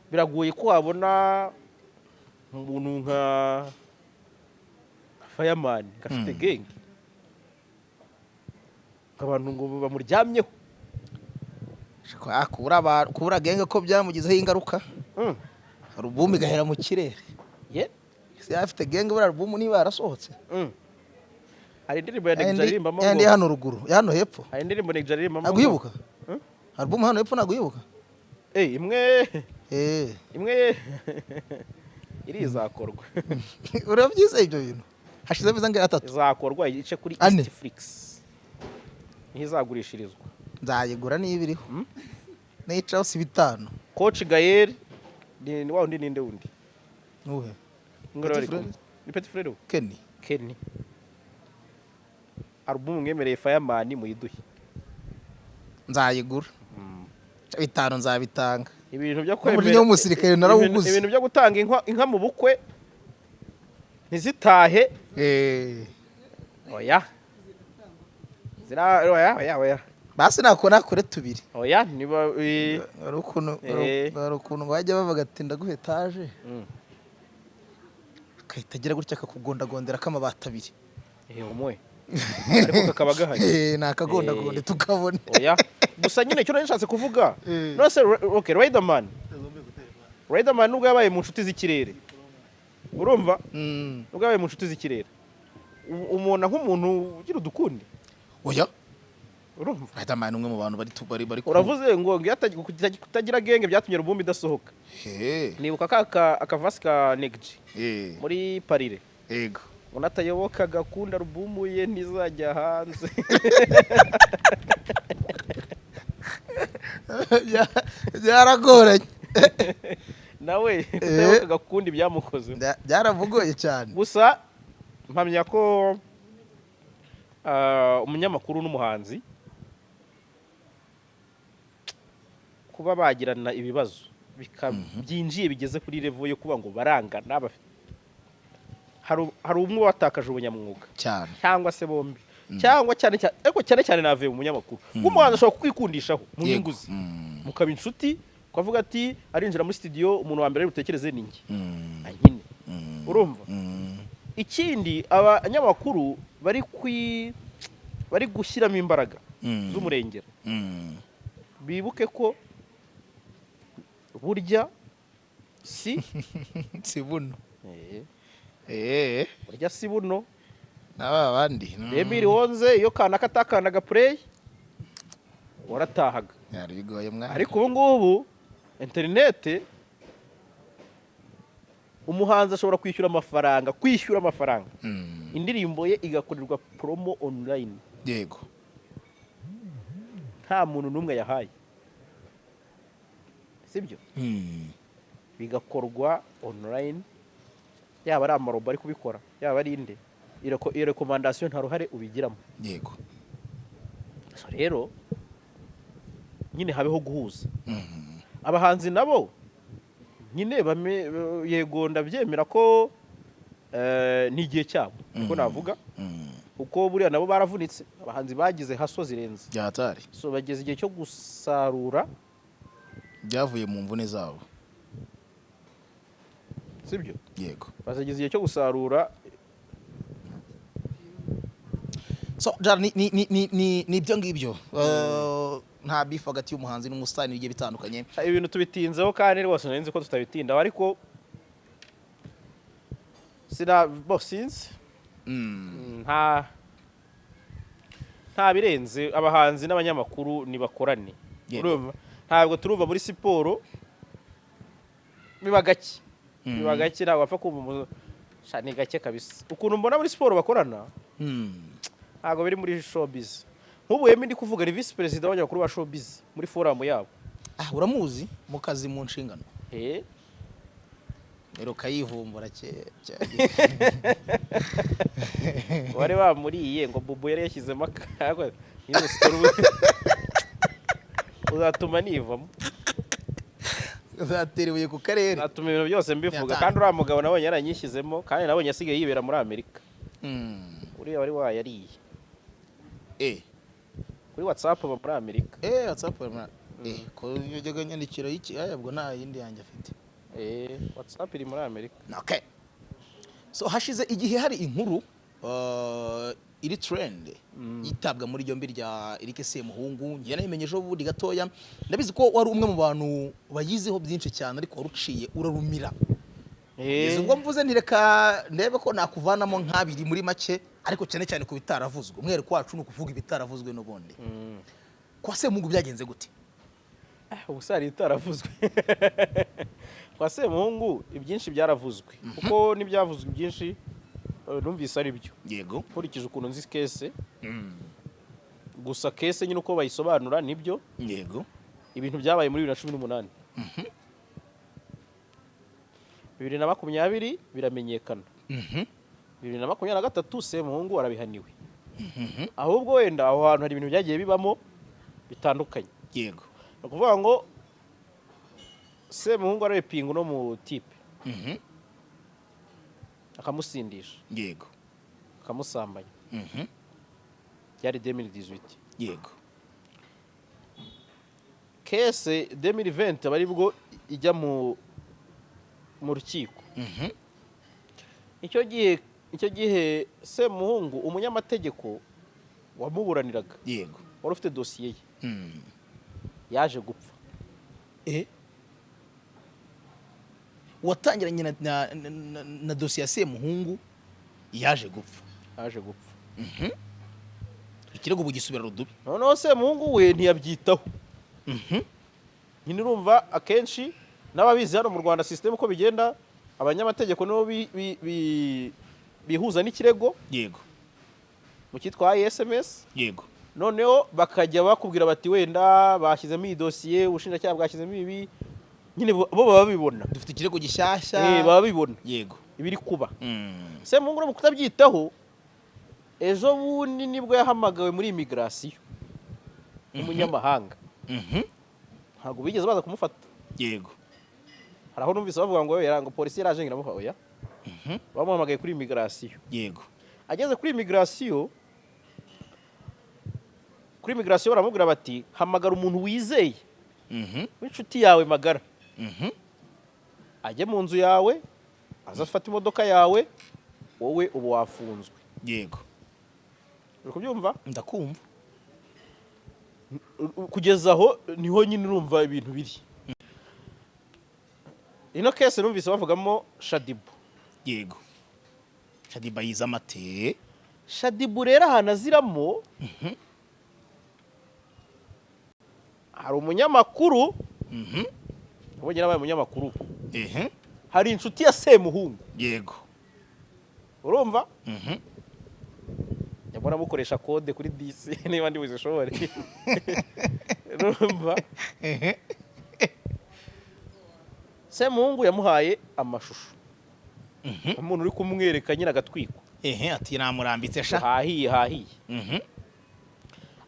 biragoye ko wabona umuntu nka Fireman ngo afite gang, ngo abantu ngo bamuryamyeho. Kubura gang ko byamugizeho ingaruka? Alubumu igahera mu kirere. Se afite gang, buriya alubumu niba yarasohotse? Hari indirimbo ya Neg G aririmbamo Yandi ngo hano ruguru, ya hano hepfo. Hari indirimbo Neg G aririmbamo Ntabwo ngo uyibuka? Album hano hepfo ntabwo uyibuka? Imwe. Eh. Imwe iri izakorwa. Urabyizeye ibyo bintu? Hashize amezi angahe? 3? Izakorwa ice kuri Ane. Eastflix, niho izagurishirizwa. Nzayigura niba iriho. Nicaho si 5. Coach Gael ni wa wundi, ninde wundi? Nuhe? Ngo bari Petit Frere? kumwe. Ni Petit Frere we? Kenny. Kenny, album mwemereye Fireman muyiduhe. Nzayigura. 5 nzabitanga. Ibintu byo N'umujinya w'umusirikare narawuguze. Ibintu byo gutanga inka mu bukwe ntizitahe. Oya. Zira, oya, oya, oya. Basi nakore tubiri. Oya, niba Hari ukuntu hari ukuntu bajya bavuga ati: "Ndaguha etaje," agahita agira gutya akakugondagondera k'amabati abiri. Umwe ariko kakaba gahari. Eh, ni akagondagonde tukabona. Oya, gusa nyine icyo nari nshatse kuvuga, none se, okay, Riderman nubwo yabaye mu nshuti z'ikirere, urumva, nubwo yabaye mu nshuti z'ikirere, umubona nk'umuntu ugira udukundi? Oya. Urumva? Riderman ni umwe mu bantu bari bari Uravuze ngo iyo kutagira genge byatumye album idasohoka. Nibuka ka akavasi ka Neg G muri Parire, ngo natayoboka gakunda album ye ntizajya hanze. Byaragoranye. Nawe kutayoboka gakundi byamukoze. Byaramugoye cyane. Gusa mpamya ko umunyamakuru n'umuhanzi kuba bagirana ibibazo byinjiye bigeze kuri level yo kuba ngo barangana, hari umwe watakaje ubunyamwuga. Cyane. Cyangwa se bombi, cyangwa cyane cyane, ariko cyane cyane navuye mu munyamakuru, kuko umuhanzi ashobora kukwikundishaho mu nyungu ze, mukaba inshuti, ukavuga ati arinjira muri studio, umuntu wa mbere ari butekereze ni njye anyine. Urumva? Ikindi, abanyamakuru bari gushyiramo imbaraga z'umurengera, bibuke ko burya si Si buno. Burya si buno. N'aba bandi. Emiri wonze iyo kanaka atakanaga play, waratahaga. Byari bigoye mwana. Ariko ubu ngubu interinete, umuhanzi ashobora kwishyura amafaranga, indirimbo ye igakorerwa promo online, nta muntu n'umwe yahaye, sibyo? Bigakorwa online, yaba ari amarobo ari kubikora, yaba ari inde, iyo recommandation nta ruhare ubigiramo. So rero nyine habeho guhuza. Abahanzi nabo nyine yego, ndabyemera ko ni igihe cyabo, niko navuga, kuko buriya nabo baravunitse. Abahanzi bagize haso zirenze. Byatari. So bageze igihe cyo gusarura byavuye mu mvune zabo. Sibyo? Yego. Bazageze igihe cyo gusarura. So Jara, ni ibyo ngibyo. Nta beef hagati y'umuhanzi n'umusitari bigiye bitandukanye. Ibintu tubitinzeho kandi rwose nari nzi ko tutabitindaho, ariko sina bo sinzi. Nta birenze, abahanzi n'abanyamakuru nibakorane. Urumva, ntabwo turumva muri siporo, biba gake. Biba gake, ntabwo wapfa kumva sha, ni gake kabisa ukuntu mbona muri siporo bakorana. Ntabwo biri muri showbiz. Nk'ubu yemi ndi kuvuga ni visi perezida w'abanyamakuru ba showbiz muri forum yabo. Ah, uramuzi mu kazi, mu nshingano? Eh. Rero kayivumbura cyane. Wari bamuriye ngo bubu yari yashyizemo akago. Niyo story uzatuma nivamo. Uzatera ibuye ku karere. Uzatuma ibintu byose mbivuga. Yataye. Kandi uriya mugabo nabonye yaranyishyizemo, kandi nabonye asigaye yibera muri Amerika. Uriya wari wayariye. Kuri WhatsApp aba muri Amerika. Eh, WhatsApp ko yajyaga nyandikira iki? Aya ubwo nta yindi yanjye afite. Eh, WhatsApp iri muri Amerika. Okay. So hashize igihe hari inkuru iri trend yitabwa muri yombi rya Eric Semuhungu. Njye nayimenye ejo bundi gatoya. Ndabizi ko wari umwe mu bantu bayiziho byinshi cyane, ariko waruciye urarumira. Kugeza ubwo mvuze nti reka ndebe ko nakuvanamo nk'abiri muri make, ariko cyane cyane ku bitaravuzwe. Umwihariko wacu ni ukuvuga ibitaravuzwe n'ubundi. Kwa Semuhungu byagenze gute? Ubusa hari itaravuzwe kwa Semuhungu, ibyinshi byaravuzwe, kuko n'ibyavuzwe byinshi numvise ari byo, nkurikije ukuntu nzi case. Gusa case nyine uko bayisobanura nibyo. Ibintu byabaye muri 2018, 2020 biramenyekana, 2023 Semuhungu arabihaniwe. Ahubwo wenda aho hantu hari ibintu byagiye bibamo bitandukanye. Ni ukuvuga ngo Semuhungu ararepinga uno mu type, akamusindisha, akamusambanya. Byari 2018. Case 2020 aba aribwo ijya mu rukiko. Icyo gihe Semuhungu, umunyamategeko wamuburaniraga, wari ufite dosiye ye, yaje gupfa. Watangiranye na dosiye ya Semuhungu yaje gupfa? Yaje gupfa. Ikirego ubu gisubira rudubi. Noneho Semuhungu we ntiyabyitaho nyine. Urumva akenshi n'ababizi hano mu Rwanda, système uko bigenda, abanyamategeko nibo bihuza n'ikirego mu cyitwa SMS. Noneho bakajya bakubwira bati wenda bashyizemo iyi dosiye, ubushinjacyaha bwashyizemo ibi, nyine bo baba babibona. Dufite ikirego gishyashya. Baba babibona ibiri kuba. Semuhungu mu kutabyitaho, ejo bundi nibwo yahamagawe muri immigration nk'umunyamahanga. Ntabwo bigeze baza kumufata. Hari aho numvise bavuga ngo ngo polisi yaraje ngo iramuha. Oya, bamuhamagaye kuri immigration. Ageze kuri immigration baramubwira bati: "Hamagara umuntu wizeye w'inshuti yawe magara, ajye mu nzu yawe, aze afate imodoka yawe, wowe ubu wafunzwe." Uri kubyumva? Ndakumva. Kugeza aho niho nyine urumva ibintu biri. Ino case numvise bavugamo Shaddyboo. Yego, Shaddyboo yize amate. Shaddyboo rero ahantu aziramo, hari umunyamakuru, ubonye nabaye umunyamakuru, hari inshuti ya Semuhungu. Urumva? Nyamara amukoresha code kuri disi niba ndi buzishobore. Urumva? Semuhungu yamuhaye amashusho, umuntu uri kumwereka nyine agatwiko. Ati namurambitse sha. Hahiye, hahiye.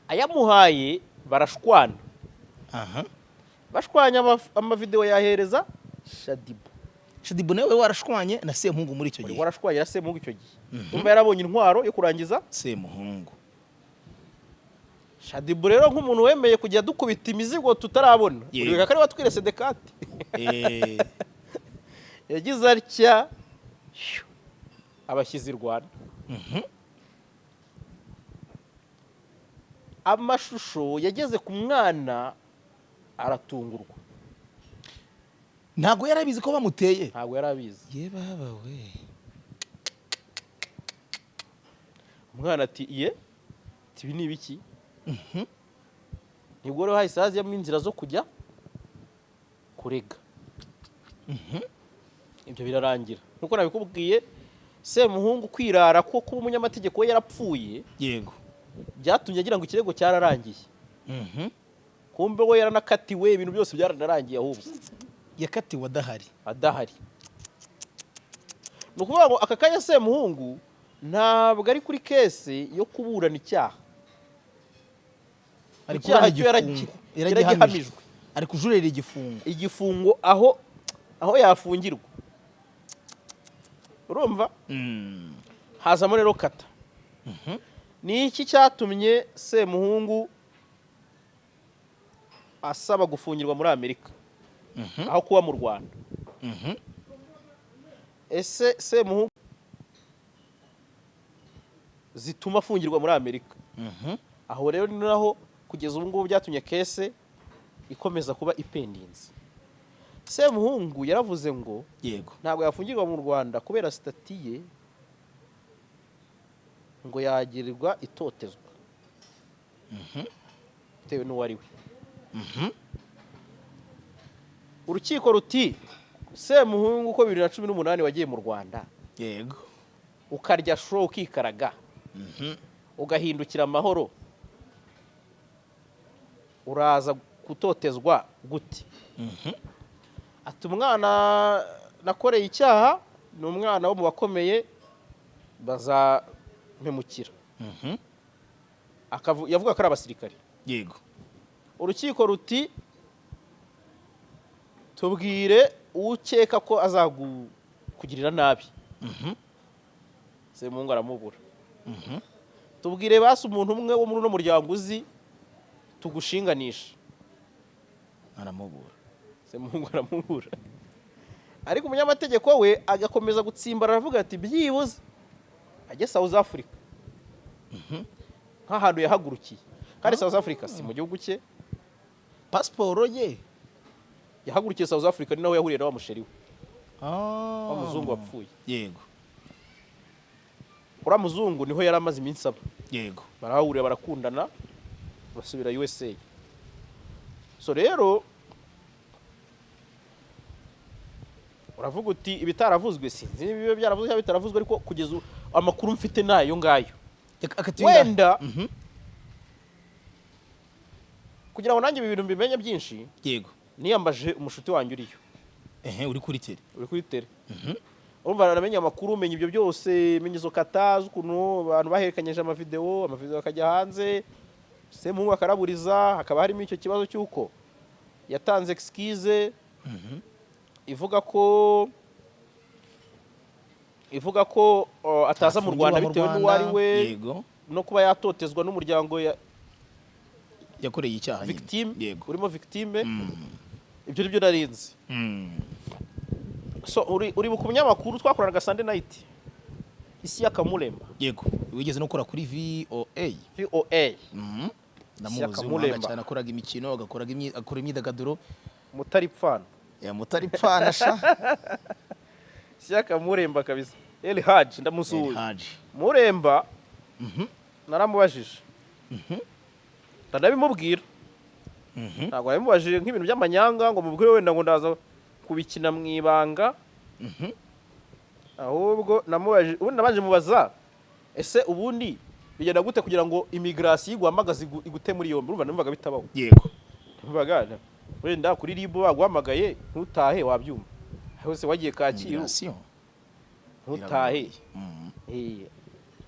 Ayamuhaye barashwana. Bashwanya, amavideo yahereza Shaddyboo. Shaddyboo nawe warashwanye na Semuhungu muri icyo Wari gihe. warashwanye na Semuhungu icyo gihe. Umva, yarabonye intwaro yo kurangiza Semuhungu. Shaddyboo. Rero nk'umuntu wemeye kujya dukubita imizigo tutarabona, uribuka ko ari watwirese dekate? Yagize atya, shyu, abashyize i Rwanda. Amashusho yageze ku mwana aratungurwa. Ntabwo yari abizi ko bamuteye. Ntabwo yari abizi. Ye baba we! Umwana ati: "Iye, ati ibi ni ibiki?" Nibwo rero hahise haziyemo inzira zo kujya kurega. Ibyo birarangira nkuko nabikubwiye. Semuhungu kwirara ko kuba umunyamategeko we yarapfuye byatumye agira ngo ikirego cyararangiye. Kumbe we yaranakatiwe, ibintu byose byaranarangiye ahubwo. Yakatiwe adahari. Adahari. Ni ukuvuga ngo aka kanya Semuhungu ntabwo ari kuri case yo kuburana icyaha. Ari Icyaha kuburana cyo igifungo. yaragihamijwe. Yaragihamijwe, ari kujurira igifungo. Igifungo, aho yafungirwa. Urumva? Hazamo rero kata. Ni iki cyatumye Semuhungu asaba gufungirwa muri Amerika aho kuba mu Rwanda? Ese Semuhungu zituma afungirwa muri Amerika? Aho rero ni naho kugeza ubu ngubu byatumye case ikomeza kuba ipendinze. Semuhungu yaravuze ngo ntabwo yafungirwa mu Rwanda kubera status ye, ngo yagirirwa itotezwa bitewe n'uwo ari we. Urukiko ruti: "Semuhungu, ko 2018 wagiye mu Rwanda, ukarya show, ukikaraga, ugahindukira amahoro, uraza gutotezwa gute?" Ati: "Umwana nakoreye icyaha ni umwana wo mu bakomeye, bazampemukira." Yavuga ko ari abasirikare. Urukiko ruti: "Tubwire uwo ukeka ko azakugirira nabi." Semuhungu aramubura. "Tubwire basi umuntu umwe wo muri uno muryango uzi tugushinganisha." Aramubura. Semuhungu aramubura, ariko umunyamategeko we agakomeza gutsimbara, aravuga ati byibuze ajye South Africa nk'ahantu yahagurukiye, kandi South Africa si mu gihugu cye. Pasiporo ye. Yahagurukiye South Africa, ni naho yahuriye na wa musheri we wa muzungu wapfuye. Uriya muzungu niho yari amaze iminsi aba. Barahahurira, barakundana, basubira USA. So rero uravuga uti ibitaravuzwe, sinzi niba biba byaravuzwe cyangwa bitaravuzwe, ariko kugeza ubu amakuru mfite ni ayo ngayo. Akatiwe ingahe? Wenda kugira ngo nanjye ibi bintu mbimenye byinshi, niyambaje umushuti wanjye uriyo. Ehe, uri kuri tele. Uri kuri tele. Urumva namenye amakuru, menya ibyo byose, menya izo kata z'ukuntu abantu bahererekanyije amavideo, amavideo akajya hanze, Semuhungu akaraburiza, hakaba harimo icyo kibazo cy'uko yatanze excuse ivuga ko ataza mu Rwanda Afungirwa bitewe n'uwo ari we no kuba yatotezwa n'umuryango ya Yakoreye icyaha nyine. Victime urimo victime. Ibyo nibyo narinzi. So uri ku munyamakuru twakoranaga Sunday night, isi y'akamuremba. Yego, wigeze no gukora kuri VOA. VOA. Ndamuzi. Ishyaka Umuhanga Muremba. cyane, akoraga imikino, agakora imyidagaduro. Mutaripfana. Ya mutari pfana sha. Ishyaka Muremba kabisa, El Haji, ndamusuhuye. Haji. Muremba naramubajije, ndanabimubwira. Ntabwo nabimubajije nk'ibintu by'amanyanga ngo mubwire wenda ngo ndaza kubikina mu ibanga. Ahubwo namubajije, ubundi nabanje mubaza: "Ese ubundi bigenda gute kugira ngo immigration iguhamagaze, igute muri yombi?" Urumva numvaga bitabaho. Numvaga wenda kuri RIB baguhamagaye ntutahe, wabyumva hose wagiye Kacyiru. Migration. Ntutahe.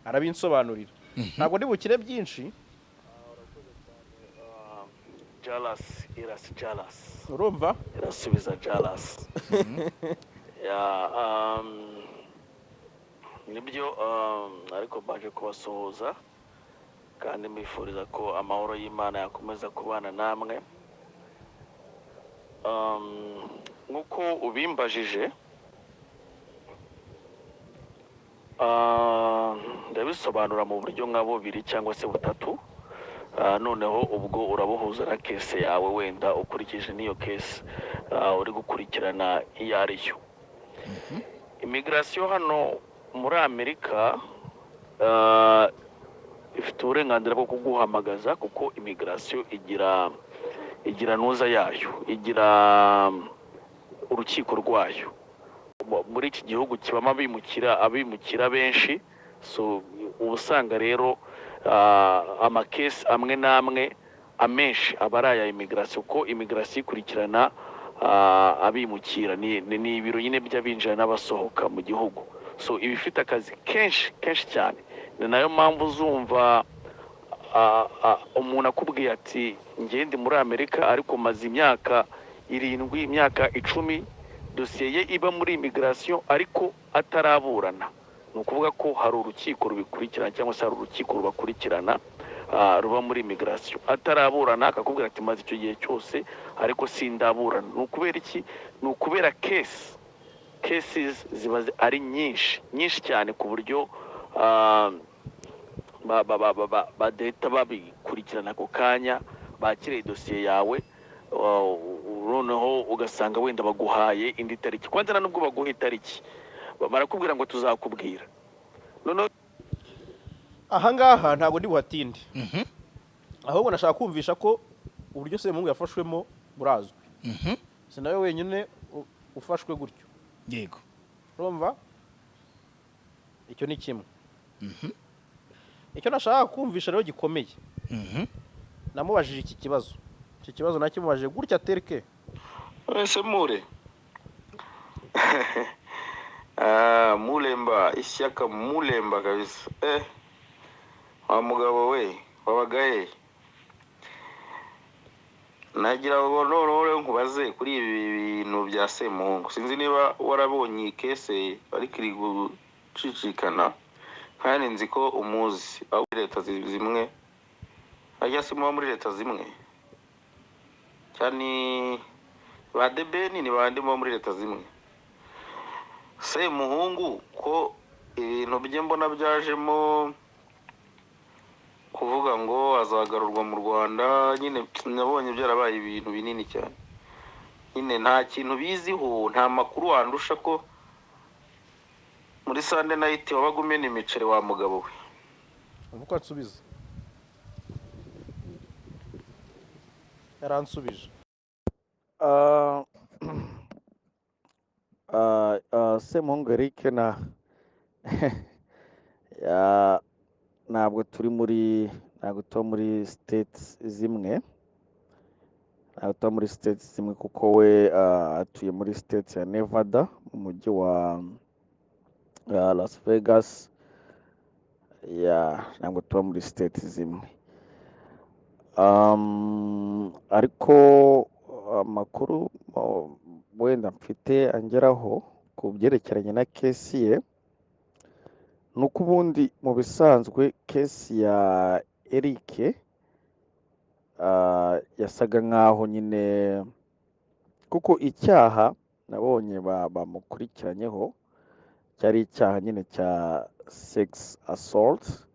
Arabinsobanurira, ntabwo ndi bukire byinshi. Jalas irasi Jalas. Urumva? Irasubiza Jalas ya nibyo, ariko baje kubasuhuza kandi mbifuriza ko amahoro y'Imana yakomeza kubana namwe. Nk'uko ubimbajije, ndabisobanura mu buryo nka bubiri cyangwa se butatu. Noneho ubwo urabuhuza na case yawe, wenda ukurikije n'iyo case uri gukurikirana iyo ari yo. Immigration hano muri Amerika ifite uburenganzira bwo kuguhamagaza, kuko immigration igira nuza yayo, igira urukiko rwayo. Muri iki gihugu kibamo abimukira benshi, so uba usanga rero amakesi amwe n'amwe amenshi aba ari aya immigration, kuko immigration ikurikirana abimukira, ni ibiro nyine by'abinjira n'abasohoka mu gihugu. So iba ifite akazi kenshi kenshi cyane. Ni nayo mpamvu uzumva umuntu akubwiye ati: "Njye ndi muri Amerika, ariko maze imyaka 7, imyaka 10, dosiye ye iba muri immigration ariko ataraburana." Ni ukuvuga ko hari urukiko rubikurikirana, cyangwa se hari urukiko rubakurikirana, ruba muri immigration. Ataraburana, akakubwira ati: "Maze icyo gihe cyose ariko sindaburana." Ni ukubera iki? Ni ukubera cases ziba ari nyinshi nyinshi cyane, ku buryo badahita babikurikirana ako kanya bakiriye dosiye yawe. Noneho ugasanga wenda baguhaye indi tariki. Kwanza nta nubwo baguha itariki, barakubwira ngo tuzakubwira. Noneho Ahangaha ntabwo ndi buhatinde, ahubwo nashaka kumvisha ko uburyo Semuhungu yafashwemo burazwi. Si nawe wenyine ufashwe gutyo. Urumva, icyo ni kimwe. Icyo nashaka kumvisha rero gikomeye, namubajije iki kibazo, iki kibazo nakimubajije gutya terike. Ese mure, ah, Mulemba, ishyaka Mulemba kabisa. Wa mugabo we, wabaga he? Nagira ngo noneho rero nkubaze kuri ibi bintu bya Semuhungu. Sinzi niba warabonye iyi case, ariko iri gucicikana, kandi nzi ko umuzi aho muri leta zimwe, ajya se muba muri leta zimwe cyane, ba debeni ni bande muba muri leta zimwe? Semuhungu, ko ibintu bye mbona byajemo kuvuga ngo azagarurwa mu Rwanda nyine, nabonye byarabaye ibintu binini cyane nyine, nta kintu biziho, nta makuru wandusha ko muri Sunday night wabaga umena imiceri, wa mugabo we? Umva uko ansubiza, yaransubije. Semuhungu Eric na ntabwo turi muri, ntabwo tuba muri states zimwe, ntabwo tuba muri states zimwe, kuko we atuye muri state ya Nevada, mu mujyi wa Las Vegas. Ya, ntabwo tuba muri state zimwe. Ariko amakuru wenda mfite angeraho ku byerekeranye na case ye, ni uko ubundi mu bisanzwe case ya Eric yasaga nkaho nyine, kuko icyaha nabonye bamukurikiranyeho cyari icyaha nyine cya sex assault,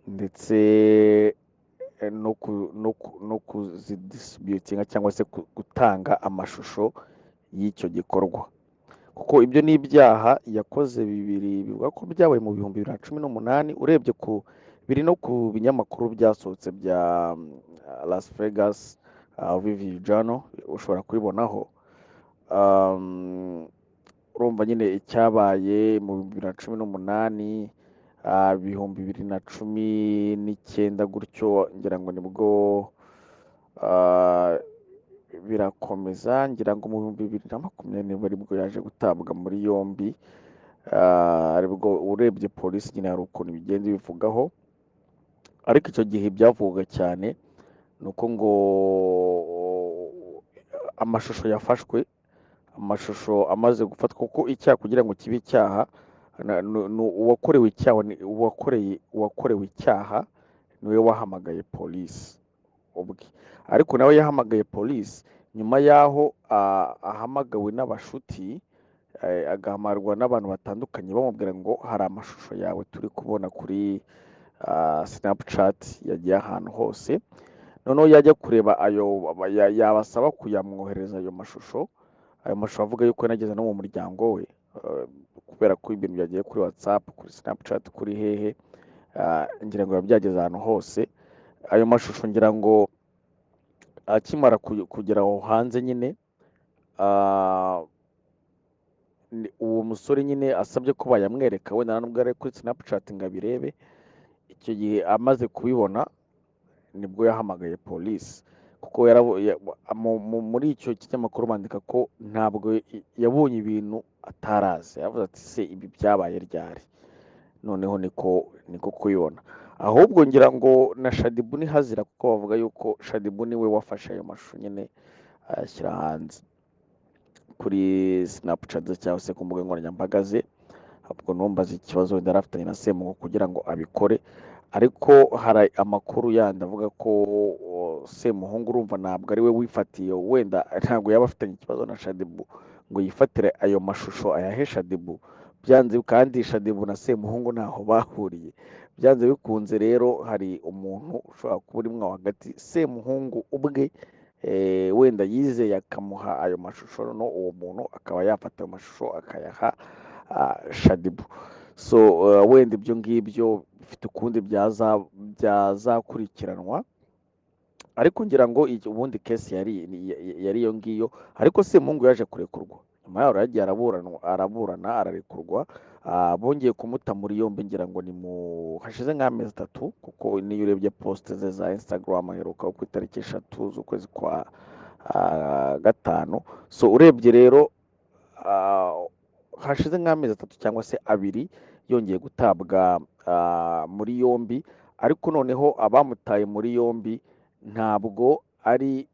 ndetse no kuzidistributinga cyangwa se gutanga amashusho y'icyo gikorwa, kuko ibyo ni ibyaha yakoze bibiri bivuga ko byabaye mu 2018. Urebye ku biri no ku binyamakuru byasohotse bya Las Vegas Review Journal, ushobora kubibonaho. Urumva nyine icyabaye mu 2018, 2019 gutyo, ngira ngo nibwo birakomeza, ngira ngo mu 2020 nibwo aribwo yaje gutabwa muri yombi. Aribwo urebye polisi nyine hari ukuntu bigenda ibivugaho, ariko icyo gihe byavugwaga cyane ni uko ngo amashusho yafashwe, amashusho amaze gufatwa, kuko icyaha kugira ngo kibe icyaha, uwakorewe icyaha ni uwakorewe icyaha niwe wahamagaye polisi ubwe, ariko nawe yahamagaye polisi nyuma y'aho ahamagawe n'abashuti, agahamagarwa n'abantu batandukanye bamubwira ngo hari amashusho yawe turi kubona kuri Snapchat yagiye ahantu hose. Noneho yajya kureba ayo, yabasaba kuyamwohereza ayo mashusho, ayo mashusho avuga yuko yanageze no mu muryango we, kubera ko ibintu byagiye kuri WhatsApp, kuri Snapchat, kuri hehe, ngira ngo biba byageze ahantu hose. Ayo mashusho ngira ngo akimara kugera aho hanze nyine, uwo musore nyine asabye ko bayamwereka, wenda nubwo ari kuri Snapchat ngo abirebe, icyo gihe amaze kubibona nibwo yahamagaye polisi, kuko muri icyo kinyamakuru bandika ko ntabwo yabonye ibintu atarazi, yavuze ati se ibi byabaye ryari? Noneho niko kubibona. Ahubwo ngira ngo na Shadibu ni hazira, kuko bavuga yuko Shadibu niwe wafashe ayo mashusho nyine ayashyira hanze kuri Snapchat cyangwa se ku mbuga nkoranyambaga ze. Ahubwo numbaza ikibazo wenda yari afitanye na Semuhungu kugira ngo abikore, ariko hari amakuru yandi avuga ko Semuhungu urumva ntabwo ari we wifatiye, wenda ntabwo yaba afitanye ikibazo na Shadibu ngo yifatire ayo mashusho ayahe Shadibu, byanze kandi Shadibu na Semuhungu ntaho bahuriye. Byanze bikunze rero hari umuntu ushobora kuba urimo aho hagati, Semuhungu ubwe wenda yizeye akamuha ayo mashusho, noneho uwo muntu akaba yafata ayo mashusho akayaha Shadibu. So wenda ibyo ngibyo bifite ukundi byazakurikiranwa, Ariko ngira ngo ubundi case yari iyo ngiyo. Ariko Semuhungu yaje kurekurwa nyuma yaho, yagiye araburana, ararekurwa. Bongeye kumuta muri yombi, ngira ngo ni mu hashize nk'amezi 3, kuko niyo urebye post ze za Instagram aheruka ku itariki 3 z'ukwezi kwa 5. So urebye rero, hashize nk'amezi 3 cyangwa se 2 yongeye gutabwa muri yombi. Ariko noneho abamutaye muri yombi ntabwo ari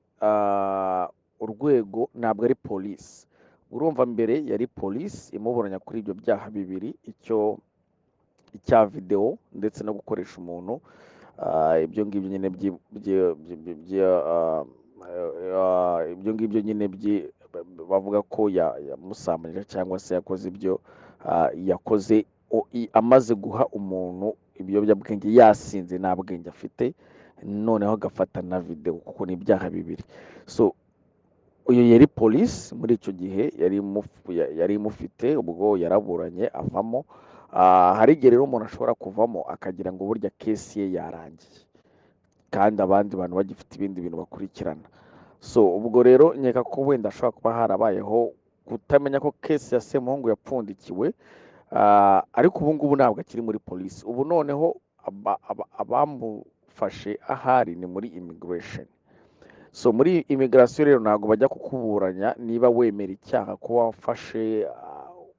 urwego, ntabwo ari polisi. Urumva mbere yari polisi imuburanya kuri ibyo byaha bibiri, icyo icya videwo ndetse no gukoresha umuntu, ibyo ngibyo nyine ibyo ngibyo nyine bavuga ko yamusambanyije cyangwa se yakoze ibyo yakoze amaze guha umuntu ibiyobyabwenge yasinze, nta bwenge afite, noneho agafata na videwo, kuko ni ibyaha bibiri. So uyu yari polisi muri icyo gihe yari imufite, ubwo yaraburanye avamo. Hari igihe rero umuntu ashobora kuvamo akagira ngo burya case ye yarangiye, kandi abandi bantu bagifite ibindi bintu bakurikirana. So ubwo rero nkeka ko wenda ashobora kuba harabayeho kutamenya ko case ya Semuhungu yapfundikiwe. Ariko ubu ngubu ntabwo akiri muri polisi. Ubu noneho abamufashe ahari ni muri immigration. So muri immigration rero ntabwo bajya kukuburanya niba wemera icyaha ko wafashe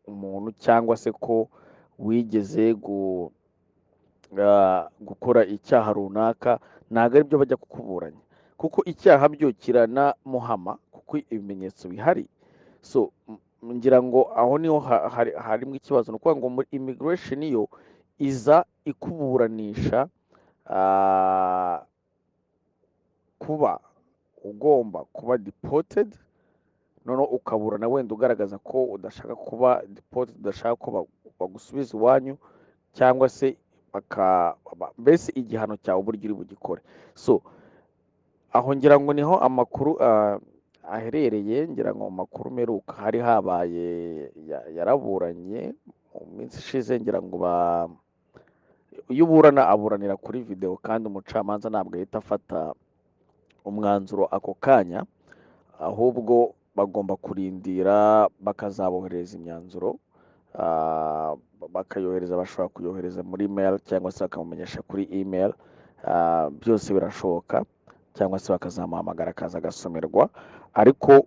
umuntu cyangwa se ko wigeze gukora icyaha runaka. Ntabwo aribyo bajya kukuburanya, kuko icyaha byo kiranamuhama kuko ibimenyetso bihari. So ngira ngo aho niho harimo ikibazo. Ni ukuvuga ngo muri immigration yo iza ikuburanisha kuba ugomba kuba deported, noneho ukaburana wenda ugaragaza ko udashaka kuba deported, udashaka ko bagusubiza iwanyu, cyangwa se mbese igihano cyawe uburyo uri bugikore. So aho ngira ngo niho amakuru aherereye. Ngira ngo mu makuru mperuka hari habaye yaraburanye mu minsi ishize. Ngira ngo iyo uburana aburanira kuri videwo, kandi umucamanza ntabwo ahita afata umwanzuro ako kanya, ahubwo bagomba kurindira bakazabohereza imyanzuro, bakayohereza, bashobora kuyohereza muri mail cyangwa se bakamumenyesha kuri email, byose birashoboka, cyangwa se bakazamuhamagara akaza agasomerwa. Ariko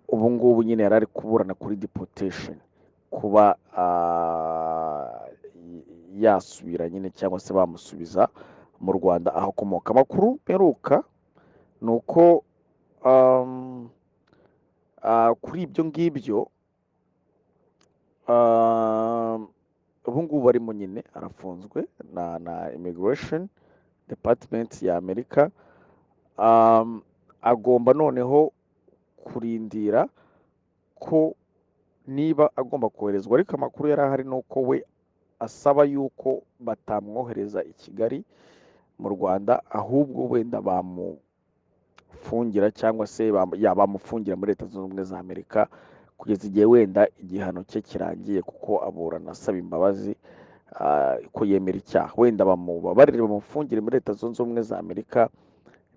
ubu ngubu nyine yari ari kuburana kuri deportation, kuba yasubira nyine cyangwa se bamusubiza mu Rwanda aho akomoka. Amakuru mperuka ni uko kuri ibyo ngibyo, ubu ngubu arimo nyine arafunzwe na immigration department ya Amerika. Agomba noneho kurindira ko niba agomba koherezwa, ariko amakuru yari ahari ni uko we asaba yuko batamwohereza i Kigali mu Rwanda, ahubwo wenda bamufungira cyangwa se bamufungira muri Leta Zunze Ubumwe za Amerika kugeza igihe wenda igihano cye kirangiye, kuko aburana asaba imbabazi ko yemera icyaha. Wenda bamubabarire bamufungire muri Leta Zunze Ubumwe za Amerika,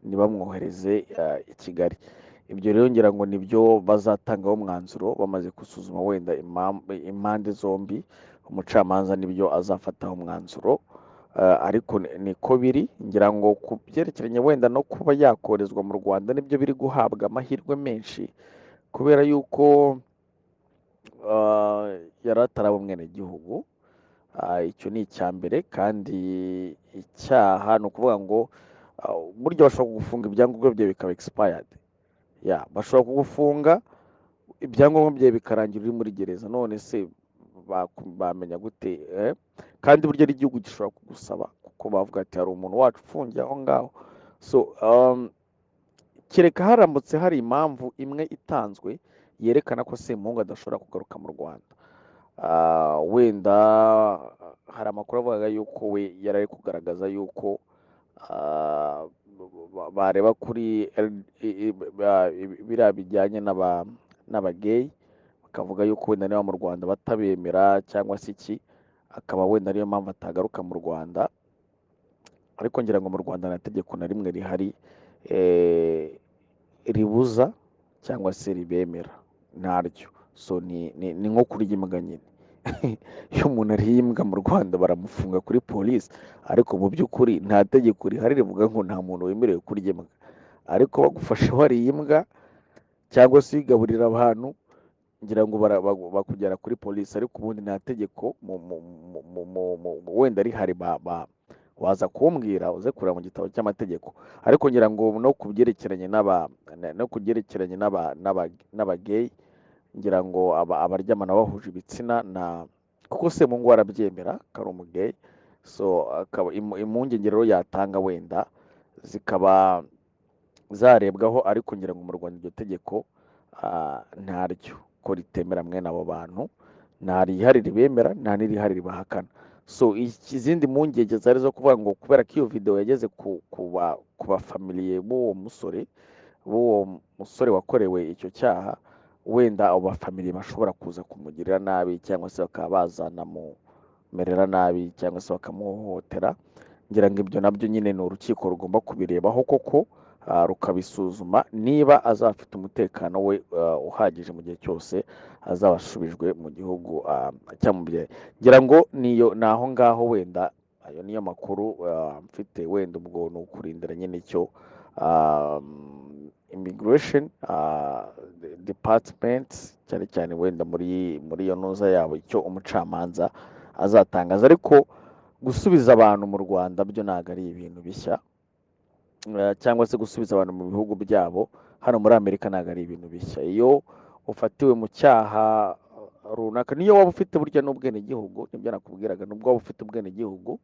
ntibamwohereze i Kigali. Ibyo rero ngira ngo nibyo bazatangaho umwanzuro bamaze gusuzuma wenda impande zombi. Umucamanza nibyo azafataho umwanzuro. Ariko niko biri. Ngira ngo ku byerekeranye wenda no kuba yakoherezwa mu Rwanda, nibyo biri guhabwa amahirwe menshi, kubera yuko yari ataraba umwenegihugu. Icyo ni icya mbere. Kandi icyaha ni ukuvuga ngo burya bashobora kugufunga ibyangombwa byawe bikaba expired, ya bashobora kugufunga ibyangombwa byawe bikarangira uri muri gereza. None se bamenya gute? Kandi burya n'igihugu gishobora kugusaba, kuko bavuga ati hari umuntu wacu ufungiye aho ngaho. So kereka haramutse hari impamvu imwe itanzwe yerekana ko Semuhungu adashobora kugaruka mu Rwanda. Wenda hari amakuru avuga yuko we yari ari kugaragaza yuko bareba kuri biriya bijyanye n'abageyi, bakavuga yuko wenda niba mu Rwanda batabemera cyangwa se iki, akaba wenda ariyo mpamvu atagaruka mu Rwanda. Ariko ngira ngo mu Rwanda nta tegeko na rimwe rihari. ribuza cyangwa se ribemera, ntaryo. So ni nko kurya imbwa nyine. Iyo umuntu ariye imbwa mu Rwanda baramufunga kuri polisi, ariko mu by'ukuri nta tegeko rihari rivuga ngo nta muntu wemerewe kurya imbwa. Ariko bagufashe wariye imbwa cyangwa se uyigaburira abantu, ngira ngo bakujyana kuri polisi. Ariko ubundi nta tegeko wenda rihari, waza kumbwira uze kureba mu gitabo cy'amategeko. Ariko ngira ngo no ku byerekeranye n'aba no ku byerekeranye n'aba gay, ngira ngo abaryamana bahuje ibitsina, na kuko Semuhungu arabyemera ko ari umugay. So akaba impungenge rero yatanga wenda zikaba zarebwaho, ariko ngira ngo mu Rwanda iryo tegeko ntaryo ko ritemera mwene abo bantu, nta rihari ribemera, nta n'irihari ribahakana. So izindi mpungenge zari zo kuvuga ngo kubera ko iyo video yageze ku bafamiliye b'uwo musore wakorewe icyo cyaha, wenda abo bafamiliye bashobora kuza kumugirira nabi, cyangwa se bakaba bazanamumerera nabi, cyangwa se bakamuhohotera. Ngira ngo ibyo nabyo nyine ni urukiko rugomba kubirebaho koko, rukabisuzuma niba azafite umutekano we uhagije mu gihe cyose azaba ashubijwe mu gihugu cyamubyaye. Ngira ngo niyo ni aho ngaho, wenda ayo niyo makuru mfite. Wenda ubwo ni ukurindira nyine icyo immigration department, cyane cyane wenda muri iyo ntuza yabo, icyo umucamanza azatangaza. Ariko gusubiza abantu mu Rwanda byo ntabwo ari ibintu bishya, cyangwa se gusubiza abantu mu bihugu byabo hano muri Amerika ntabwo ari ibintu bishya. Iyo ufatiwe mu cyaha runaka, niyo waba ufite burya n'ubwenegihugu, nibyo nakubwiraga, nubwo waba ufite ubwenegihugu,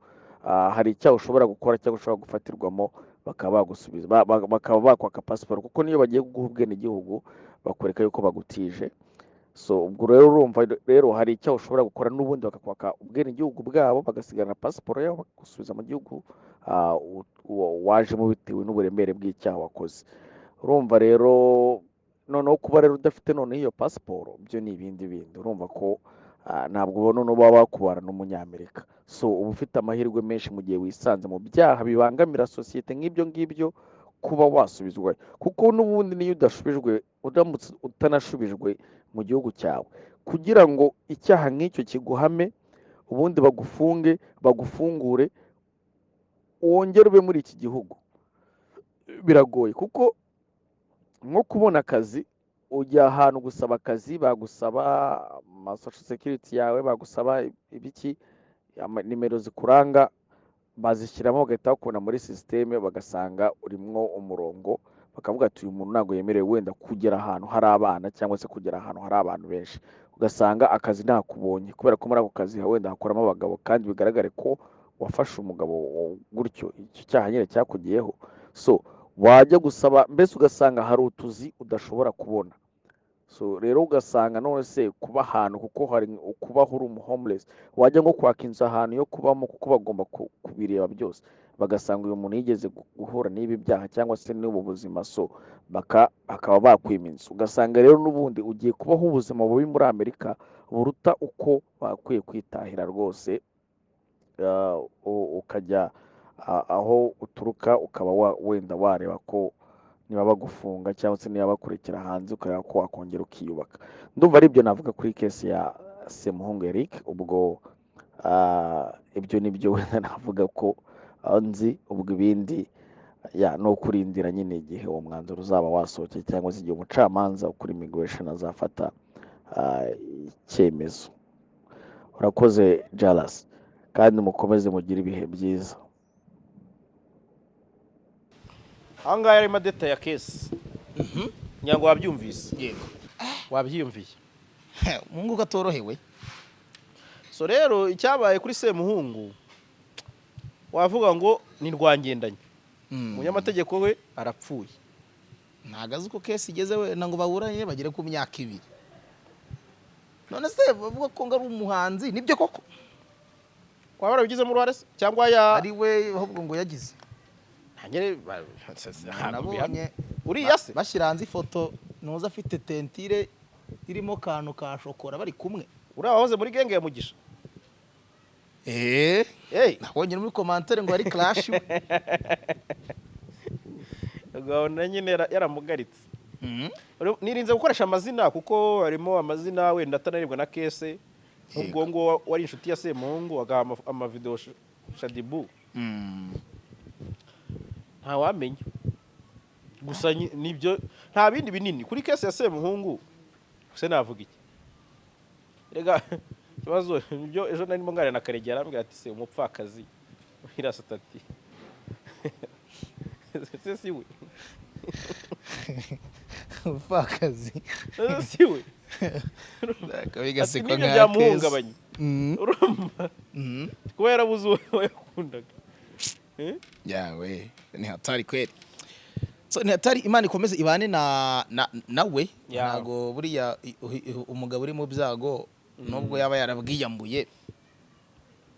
hari icyaha ushobora gukora cyangwa ushobora gufatirwamo, bakaba bagusubiza, bakaba bakwaka pasiporo, kuko niyo bagiye kuguha ubwenegihugu bakwereka yuko bagutije. So ubwo rero urumva rero hari icyaha ushobora gukora n'ubundi bakakwaka ubwenegihugu bwabo, bagasigarana pasiporo yabo, bakagusubiza mu gihugu wajemo bitewe n'uburemere bw'icyaha wakoze. Urumva rero noneho kuba rero udafite noneho iyo pasiporo byo ni ibindi bindi. Urumva ko ntabwo noneho baba bakubara n'umunyamerika. So uba ufite amahirwe menshi mu gihe wisanze mu byaha bibangamira sosiyete nk'ibyo ngibyo kuba wasubizwa, kuko n'ubundi niyo udashubijwe, uramutse utanashubijwe mu gihugu cyawe, kugira ngo icyaha nk'icyo kiguhame, ubundi bagufunge, bagufungure, wongere ube muri iki gihugu, biragoye. Kuko nko kubona akazi, ujya ahantu gusaba akazi, bagusaba ama social security yawe, bagusaba ibiki, nimero zikuranga, bazishyiramo bagahita bakubona muri sisiteme, bagasanga urimwo umurongo, bakavuga ati: "Uyu muntu ntabwo yemerewe wenda kugera ahantu hari abana cyangwa se kugera ahantu hari abantu benshi." Ugasanga akazi ntakubonye kubera ko muri ako kazi wenda hakoramo abagabo, kandi bigaragare ko wafashe umugabo gutyo, icyo cyaha nyine cyakugiyeho. So wajya gusaba, mbese ugasanga hari utuzi udashobora kubona. So rero ugasanga none se kuba ahantu, kuko hari kubaho uri umu homeless, wajya nko kwaka inzu ahantu yo kubamo, kuko bagomba kubireba byose, bagasanga uyu muntu yigeze guhura n'ibi byaha cyangwa se n'ubu buzima, so bakaba bakwima inzu. Ugasanga rero n'ubundi ugiye kubaho ubuzima bubi muri Amerika buruta uko bakwiye kwitahira rwose, ukajya aho uturuka, ukaba wenda wareba ko niba bagufunga cyangwa se niba bakurekera hanze, ukareba ko wakongera ukiyubaka. Ndumva ari ibyo navuga kuri case ya Semuhungu Eric. Ubwo ibyo ni byo wenda navuga ko nzi. Ubwo ibindi ya ni ukurindira nyine igihe uwo mwanzuro uzaba wasohokeye, cyangwa se igihe umucamanza kuri immigration azafata icyemezo. Urakoze Jalas, kandi mukomeze mugire ibihe byiza. Aha ngaha yarimo adeta ya case, ngira ngo wabyumvise. Yego. Wabyiyumviye. Umuhungu katorohewe. So rero icyabaye kuri Semuhungu wavuga ngo ni rwangendanye, umunyamategeko we arapfuye. Ntabwo azi uko case igeze wenda ngo baburanye bagere ku myaka 2. None se bavuga ko ngo ari umuhanzi, nibyo koko? Waba warabigizemo uruhare se cyangwa ya Ari we ahubwo ngo yagize Ntangere nabonye uriya se. Bashyira hanze ifoto ntuzi afite tentire irimo akantu ka shokora bari kumwe. Uriya wahoze muri gang ya Mugisha? Eee. Hey. Nabonye muri commentaire ngo ari crush we. Agabona nyine yaramugaritse. Nirinze gukoresha amazina kuko harimo amazina wenda atanaribwa na case, nk'ubwo ngo wari inshuti ya Semuhungu agaha amavideo Shaddyboo. Ntawamenya gusa nibyo, nta bindi binini kuri case ya Semuhungu. Se navuga iki? Rega ikibazo nibyo, ejo narimo nganira na Karegeya, arambwira ati: "Se umupfakazi wirasa ati se si we?" Umupfakazi. Se si we? Ati bigasekwa nibyo nka byamuhungabanya. case. Urumva kuba yarabuze uwo yakundaga. Eh? Yawe, ni hatari kweli. So ni hatari, Imana ikomeze ibane na nawe. Ntago buriya umugabo uri mu byago, nubwo yaba yarabwiyambuye,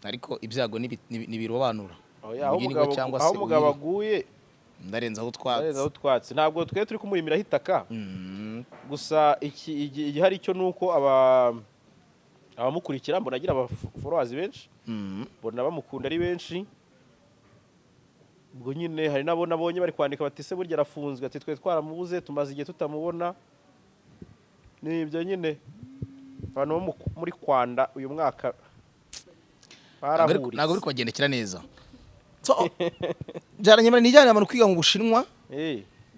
ariko ibyago ntibirobanura. Oya, aho Umugeni we umugabo cyangwa aho se umugabo uyiri. aguye Ndarenzaho utwatsi. Ndarenzaho utwatsi. Ntabwo twe turi kumurimiraho itaka. Gusa iki igihari cyo nuko abamukurikira mbona agira aba followers benshi, mbona bamukunda ari benshi. Ubwo nyine hari nabo nabonye bari kwandika bati: "Se burya arafunzwe?" Ati: "Twe twaramubuze, tumaze igihe tutamubona." Ni ibyo nyine, abantu bo muri Kwanda uyu mwaka Ntabwo biri barahuritse. kubagendekera neza. So byaranyemera nijyane abantu kwiga mu Bushinwa.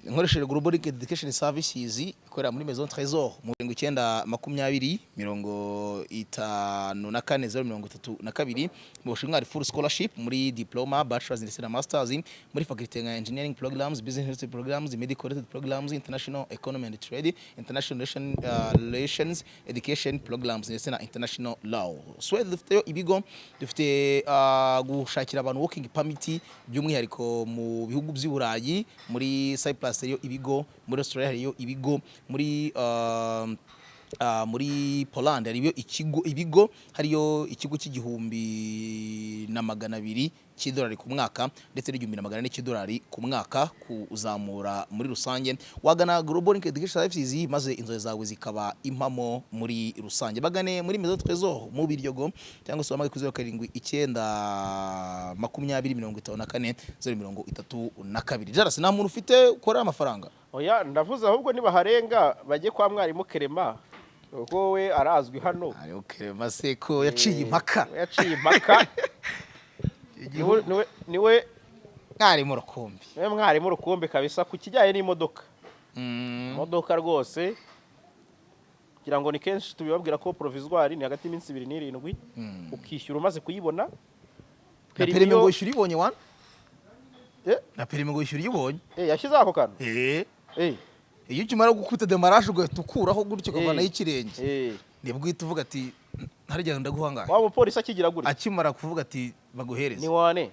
Nkoresheje Global Link Education Services ikorera muri Maison Trésor mu 920 54 032. Mu Bushinwa hari full scholarship muri diploma, bachelors ndetse na masters muri faculty nka engineering programs, business programs, medical related programs, international economy and trade, international relations, education programs ndetse na international law. Sweden dufiteyo ibigo, dufite gushakira abantu working permit, by'umwihariko mu bihugu by'i Burayi. Muri Cyprus hariyo ibigo, muri Australia hariyo ibigo, muri Poland hariyo ikigo, ibigo, hariyo ikigo cy'1200 cy'idolari ku mwaka ndetse n'1400 cy'idolari ku mwaka kuzamura. Muri rusange wagana Global Link Education Services maze inzozi zawe zikaba impamo. Muri rusange bagane muri Maison Trésor mu Biryogo cyangwa se uhamagare kuri 0792 54 032. Jarasi, nta muntu ufite ukorera amafaranga? Oya, ndavuze ahubwo nibaharenga bajye kwa mwarimu Kerema kuko we arazwi hano. Hariho Kerema seko yaciye impaka. We yaciye impaka. Niwe Mwarimu rukumbi. Niwe mwarimu rukumbi kabisa ku kijyanye n'imodoka. Imodoka rwose kugira ngo ni kenshi tubibabwira ko provisoire ni hagati y'iminsi 2 na 7, ukishyura umaze kuyibona. Na permis ngo wishyura uyibonye wana. Na permis ngo wishyura uyibonye. Yashyizeho ako kantu. Iyo ukimara gukubita démarrage ugahita ukuraho gutyo ukavanaho ikirenge, nibwo uhita uvuga ati: "Harya ndaguhangaye?" Wa mupolisi akigira gutya. Akimara kuvuga ati baguhereze. Ni wane.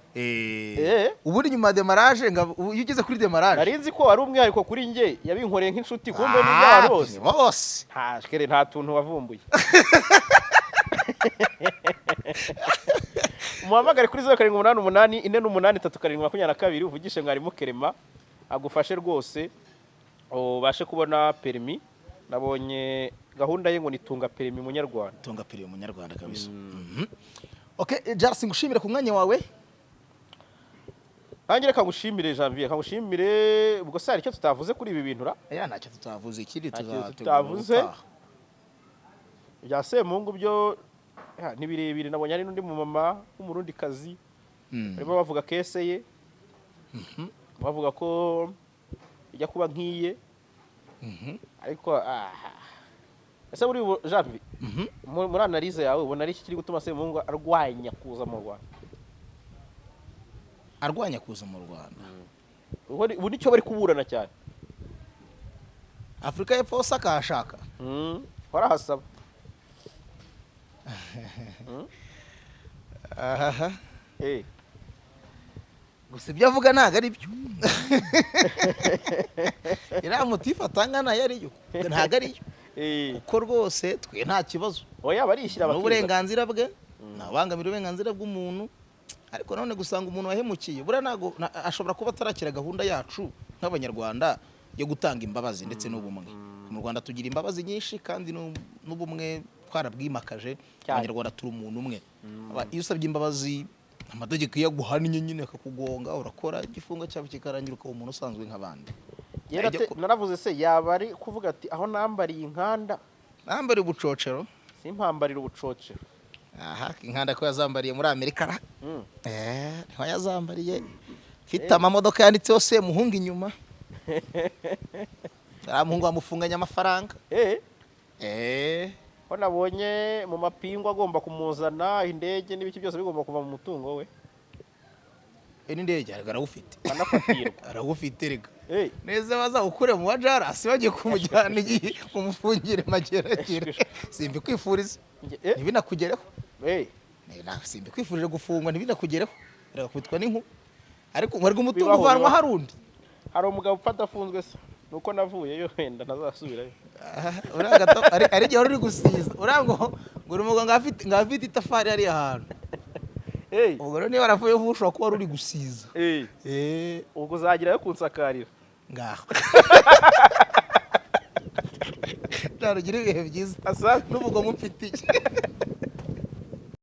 Ubundi nyuma ya démarrage iyo ugeze kuri démarrage. Nari nzi ko ari umwihariko kuri njye, yabinkoreye nk'inshuti, kumbe ni iby'abantu bose. Bose. Nta shikere, nta tuntu wavumbuye. Muhamagare kuri 0788 48 37 22, uvugishe mwarimu Kerema agufashe rwose ubashe kubona permis. Nabonye gahunda ye ngo nitunga permis munyarwanda. Tunga permis munyarwanda kabisa. Okay, Jarasi, ngushimire ku mwanya wawe. Nanjye reka ngushimire, Janvier, reka ngushimire. Ubwo se hari icyo tutavuze kuri ibi bintu ra? Ya, ntacyo tutavuze ikindi. Nta kintu Tuzategura tutavuze. ubutaha. Ibya Semuhungu byo ya, ni birebire. Nabonye hari n'undi mumama w'umurundikazi barimo bavuga case ye, bavuga ko ijya kuba nk'iye. Ariko ese muri ubu, Janvier, muri analyse yawe ubona ari iki kiri gutuma Semuhungu arwanya kuza mu Rwanda? Arwanya kuza mu Rwanda? Ubu nicyo bari kuburana cyane. Afurika y'Epfo hose akahashaka. Barahasaba. Ahaha. Gusa ibyo avuga ntabwo ari byo. Iriya motif atanga ntayo ariyo, ntabwo ariyo. Kuko rwose twe nta kibazo. Oya, barishyira Ni bakiza. uburenganzira bwe, ntabangamira uburenganzira bw'umuntu. Ariko none gusanga umuntu wahemukiye buriya ntabwo ashobora kuba atarakira gahunda yacu nk'abanyarwanda yo gutanga imbabazi ndetse n'ubumwe. Mu Rwanda tugira imbabazi nyinshi kandi n'ubumwe twarabwimakaje. Cyane. Abanyarwanda turi umuntu umwe. Iyo usabye imbabazi Amategeko iyo aguhannye nyine akakugonga, urakora igifungo cyawe kikarangira, ukaba umuntu usanzwe nk'abandi. Naravuze se yaba ari kuvuga ati aho nambariye inkanda. Nambariye ubucocero. Simpambarire ubucocero. Aha inkanda ko yazambariye muri Amerika ra? Niho yazambariye, mfite amamodoka yanditseho Semuhungu inyuma. Uriya muhungu bamufunganye amafaranga. Ko nabonye mu mapingu agomba kumuzana, indege n'ibiki byose bigomba kuva mu mutungo we. N'indege ariko arawufite. Anafatirwa. Arawufite rega. Neza bazawukure mu bajarasi bagiye kumujyana igihe kumufungire Mageragere, simbikwifuriza. Ntibinakugereho. Simbikwifurije gufungwa, ntibinakugereho, reka n'inkuba, ariko warwo umutungo Bibaho, uvanwa bibaho. Hari undi. Hari umugabo upfa adafunzwe se? Nuko navuyeyo, wenda ntazasubirayo. Uriya gato ari igihe wari uri gusiza uriya ngo uri umugabo ngo afite itafari hariya hantu. Ubwo rero niba waravuyeho vuba, ushobora kuba wari uri gusiza. Ubwo uzagerayo kunsakarira. Ngaho ntarugira ibihe byiza. Asante. N'ubugome mfitiye.